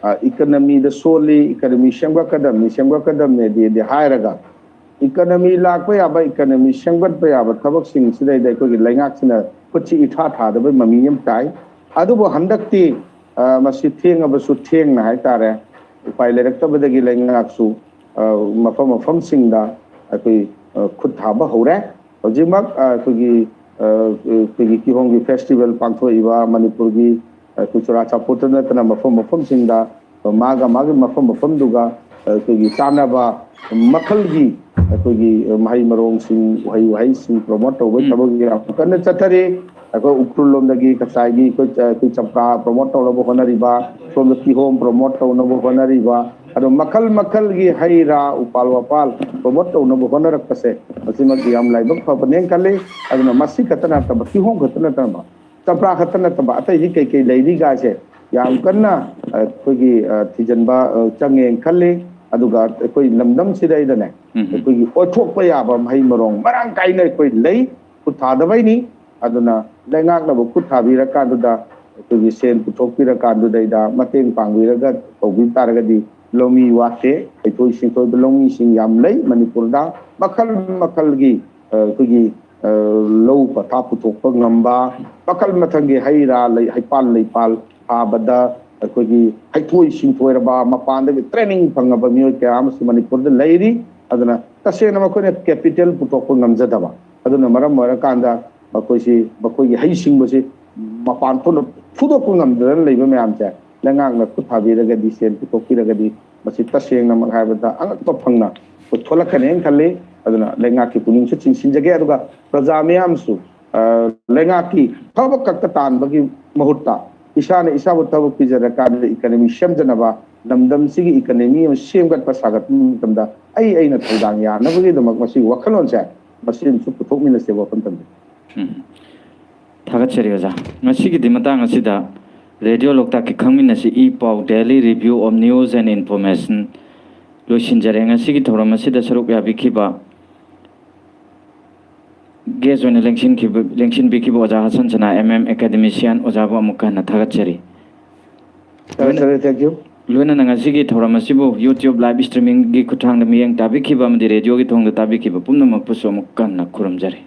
ꯑ, economyꯗ ꯁꯣꯜꯂꯤ, economy ꯁꯦꯝꯒꯠꯀꯗꯕꯅꯤ, ꯁꯦꯝꯒꯠꯀꯗꯕꯅꯦꯗꯤ ꯍꯥꯏꯔꯒ economy ꯂꯥꯛꯄ ꯌꯥꯕ, economy ꯁꯦꯝꯒꯠꯄ ꯌꯥꯕ ꯊꯕꯛꯁꯤꯡꯁꯤꯗꯩꯗ ꯑꯩꯈꯣꯏꯒꯤ ꯂꯩꯉꯥꯛꯁꯤꯅ ꯈꯨꯠꯁꯤ ꯏꯊꯥ ꯊꯥꯗꯕꯩ ꯃꯃꯤ ꯑꯃ ꯇꯥꯏ꯫ ꯑꯗꯨꯕꯨ ꯍꯟꯗꯛꯇꯤ ꯑ, ꯃꯁꯤ ꯊꯦꯡꯉꯕꯁꯨ ꯊꯦꯡꯅ ꯍꯥꯏꯇꯥꯔꯦ, ꯎꯄꯥꯏ ꯂꯩꯔꯛꯇꯕꯗꯒꯤ ꯂꯩꯉꯥꯛꯁꯨ ꯑ, ꯃꯐꯝ ꯃꯐꯝꯁꯤꯡꯗ ꯑꯩꯈꯣꯏ ꯑ, ꯈꯨꯠ ꯊꯥꯕ ꯍꯧꯔꯦ꯫ ꯍꯧꯖꯤꯛꯃꯛ ꯑ, ꯑꯩꯈꯣꯏꯒꯤ ꯑ, ꯑꯩꯈꯣꯏꯒꯤ ꯀꯤꯍꯣꯝꯒꯤ festival ꯄꯥꯡꯊꯣꯛꯏꯕ ꯃꯅꯤꯄꯨꯔꯒꯤ ꯑꯩꯈꯣꯏ ꯆꯨꯔꯥꯆꯥꯟꯄꯨꯔꯇ ꯅꯠꯇꯅ ꯃꯐꯝ ꯃꯐꯝꯁꯤꯡꯗ ꯃꯥꯒ ꯃꯥꯒꯤ ꯃꯐꯝ ꯃꯐꯝꯗꯨꯒ ꯑꯩꯈꯣꯏꯒꯤ ꯆꯥꯟꯅꯕ ꯃꯈꯜꯒꯤ ꯑꯩꯈꯣꯏꯒꯤ ꯃꯍꯩ ꯃꯔꯣꯡꯁꯤꯡ, ꯎꯍꯩ ꯋꯥꯍꯩꯁꯤꯡ promote ꯇꯧꯕꯒꯤ ꯎꯝ꯫ ꯊꯕꯛ ꯌꯥꯝ ꯀꯟꯅ ꯆꯠꯊꯔꯤ꯫ ꯑꯩꯈꯣꯏ ꯎꯈ꯭ꯔꯨꯜ ꯂꯣꯝꯗꯒꯤ ꯉꯁꯥꯏꯒꯤ ꯑꯩꯈꯣꯏ, ꯑꯩꯈꯣꯏ ꯆꯝꯄ꯭ꯔꯥ promote ꯇꯧꯅꯕ ꯍꯣꯠꯅꯔꯤꯕ, ꯁꯣꯝꯗ ꯀꯤꯍꯣꯝ promote ꯇꯧꯅꯕ ꯍꯣꯠꯅꯔꯤꯕ, ꯑꯗꯣ ꯃꯈꯜ ꯃꯈꯜꯒꯤ ꯍꯩ ꯔꯥ, ꯎꯄꯥꯜ ꯋꯥꯄꯥꯜ promote ꯇꯧꯅꯕ ꯍꯣꯠꯅꯔꯛꯄꯁꯦ ꯃꯁꯤꯃꯛ ꯌꯥꯝ ꯂꯥꯏꯕꯛ ꯐꯕꯅꯦꯅ ꯈꯜꯂꯤ꯫ ꯑꯗꯨꯅ ꯃꯁꯤ ꯈꯛꯇ ꯅꯠꯇꯕ, ꯀꯤꯍꯣꯝ ꯈꯛꯇ ꯅꯠꯇꯅ ꯆꯝꯄ꯭ꯔꯥ ꯈꯛꯇ ꯅꯠꯇꯕ ꯑꯇꯩꯗꯤ ꯀꯩꯀꯩ ꯂꯩꯔꯤꯒꯥꯏꯁꯦ ꯌꯥꯝ ꯀꯟꯅ ꯑꯩꯈꯣꯏꯒꯤ, ꯑ, ꯊꯤꯖꯤꯟꯕ, ꯑ, ꯆꯪꯉꯦꯅ ꯈꯜꯂꯤ꯫ ꯑꯗꯨꯒ ꯑꯩꯈꯣꯏ ꯂꯝꯗꯝꯁꯤꯗꯩꯗꯅꯦ, ꯎꯝ꯫ ꯑꯩꯈꯣꯏꯒꯤ ꯑꯣꯏꯊꯣꯛꯄ ꯌꯥꯕ ꯃꯍꯩ ꯃꯔꯣꯡ ꯃꯔꯥꯡ ꯀꯥꯏꯅ ꯑꯩꯈꯣꯏ ꯂꯩ, ꯈꯨꯠ ꯊꯥꯗꯕꯩꯅꯤ꯫ ꯑꯗꯨꯅ ꯂꯩꯉꯥꯛꯅꯕꯨ ꯈꯨꯠ ꯊꯥꯕꯤꯔꯀꯥꯟꯗꯨꯗ, ꯑꯩꯈꯣꯏꯒꯤ ꯁꯦꯟ ꯄꯨꯊꯣꯛꯄꯤꯔꯀꯥꯟꯗꯨꯗꯩꯗ ꯃꯇꯦꯡ ꯄꯥꯡꯕꯤꯔꯒ ꯇꯧꯕꯤ ꯇꯥꯔꯒꯗꯤ ꯂꯧꯃꯤ ꯋꯥꯠꯇꯦ꯫ ꯍꯩꯊꯣꯏ ꯁꯤꯡꯊꯣꯏꯕ ꯂꯧꯃꯤꯁꯤꯡ ꯌꯥꯝ ꯂꯩ ꯃꯅꯤꯄꯨꯔꯗ꯫ ꯃꯈꯜ ꯃꯈꯜꯒꯤ, ꯑ, ꯑꯩꯈꯣꯏꯒꯤ, ꯑ, ꯂꯧ ꯄꯊꯥꯞ ꯄꯨꯊꯣꯛꯄ ꯉꯝꯕ, ꯃꯈꯜ ꯃꯊꯪꯒꯤ ꯍꯩ ꯔꯥ, ꯂꯩ, ꯍꯩꯄꯥꯜ ꯂꯩꯄꯥꯜ ꯊꯥꯕꯗ ꯑꯩꯈꯣꯏꯒꯤ ꯍꯩꯊꯣꯏ ꯁꯤꯡꯊꯣꯏꯔꯕ, ꯃꯄꯥꯟꯗꯒꯤ training ꯐꯪꯉꯕ ꯃꯤꯑꯣꯏ ꯀꯌꯥ ꯑꯃꯁꯨ ꯃꯅꯤꯄꯨꯔꯗ ꯂꯩꯔꯤ꯫ ꯑꯗꯨꯅ ꯇꯁꯦꯡꯅ ꯃꯈꯣꯏꯅ ꯀꯦꯄꯤꯇꯦꯜ ꯄꯨꯊꯣꯛꯄ ꯉꯝꯖꯗꯕ꯫ ꯑꯗꯨꯅ ꯃꯔꯝ ꯑꯣꯏꯔꯀꯥꯟꯗ ꯃꯈꯣꯏꯁꯤ, ꯃꯈꯣꯏꯒꯤ ꯍꯩꯁꯤꯡꯕꯁꯤ ꯃꯄꯥꯟ ꯊꯣꯛꯅ ꯐꯨꯗꯣꯛꯄ ꯉꯝꯗꯗꯅ ꯂꯩꯕ ꯃꯌꯥꯝꯁꯦ ꯂꯩꯉꯥꯛꯅ ꯈꯨꯠ ꯊꯥꯕꯤꯔꯒꯗꯤ, ꯁꯦꯟ ꯄꯨꯊꯣꯛꯄꯤꯔꯒꯗꯤ, ꯃꯁꯤ ꯇꯁꯦꯡꯅꯃꯛ ꯍꯥꯏꯕꯗ ꯑꯉꯛꯄ ꯐꯪꯅ ꯊꯣꯛꯂꯛꯀꯅꯤ ꯍꯥꯏꯅ ꯈꯜꯂꯤ꯫ ꯑꯗꯨꯅ ꯂꯩꯉꯥꯛꯀꯤ ꯄꯨꯛꯅꯤꯡꯁꯨ ꯆꯤꯡꯁꯤꯟꯖꯒꯦ꯫ ꯑꯗꯨꯒ ꯄ꯭ꯔꯖꯥ ꯃꯤꯌꯥꯝꯁꯨ, ꯑ, ꯂꯩꯉꯥꯛꯀꯤ ꯊꯕꯛ ꯈꯛꯇ ꯇꯥꯟꯕꯒꯤ ꯃꯍꯨꯠꯇ ꯏꯁꯥꯅ ꯏꯁꯥꯕꯨ ꯊꯕꯛ ꯄꯤꯖꯔꯀꯥꯟꯗ ꯏꯀꯅꯃꯤ ꯁꯦꯝꯖꯅꯕ, ꯂꯝꯗꯝꯁꯤꯒꯤ ꯏꯀꯅꯃꯤ ꯑꯃ ꯁꯦꯝꯒꯠꯄ ꯁꯥꯒꯠꯄ ꯃꯇꯝꯗ ꯑꯩ ꯑꯩꯅ ꯊꯧꯗꯥꯡ ꯌꯥꯅꯕꯒꯤꯗꯃꯛ ꯃꯁꯤꯒꯤ ꯋꯥꯈꯜꯂꯣꯟꯁꯦ ꯃꯁꯤꯃꯁꯨ ꯄꯨꯊꯣꯛꯃꯤꯟꯅꯁꯦ ꯋꯥꯐꯝ ꯊꯝꯖꯒꯦ꯫ ꯎꯝ꯫ ꯊꯥꯒꯠꯆꯔꯤ ꯑꯣꯖꯥ꯫ ꯉꯁꯤꯒꯤꯗꯤ ꯃꯇꯥꯡ ꯑꯁꯤꯗ ꯔꯦꯗꯤꯑꯣ ꯂꯣꯛꯇꯥꯛꯀꯤ ꯈꯪꯃꯤꯟꯅꯁꯤ ꯏ ꯄꯥꯎ, Daily Review of News and Information, ꯂꯣꯏꯁꯤꯟꯖꯔꯦ꯫ ꯉꯁꯤꯒꯤ ꯊꯧꯔꯝ ꯑꯁꯤꯗ ꯁꯔꯨꯛ ꯌꯥꯕꯤꯈꯤꯕ, ꯒꯦꯁ ꯑꯣꯏꯅ ꯂꯦꯡꯁꯤꯟꯈꯤꯕ, ꯂꯦꯡꯁꯤꯟꯕꯤꯈꯤꯕ ꯑꯣꯖꯥ ꯍꯁꯟ ꯁꯅꯥ, M M, academician ꯑꯣꯖꯥꯕꯨ ꯑꯃꯨꯛꯀ ꯍꯟꯅ ꯊꯥꯒꯠꯆꯔꯤ꯫ ꯊꯥꯒꯠꯆꯔꯤ, thank you꯫ ꯂꯣꯏꯅꯅ ꯉꯁꯤꯒꯤ ꯊꯧꯔꯝ ꯑꯁꯤꯕꯨ YouTube live streamingꯒꯤ ꯈꯨꯠꯊꯥꯡꯗ ꯃꯤꯠꯌꯦꯡ ꯇꯥꯕꯤꯈꯤꯕ ꯑꯃꯗꯤ ꯔꯦꯗꯤꯑꯣꯒꯤ ꯊꯣꯡꯗ ꯇꯥꯕꯤꯈꯤꯕ ꯄꯨꯝꯅꯃꯛꯄꯨꯁꯨ ꯑꯃꯨꯛꯀ ꯍꯟꯅ ꯈꯨꯔꯨꯝꯖꯔꯤ꯫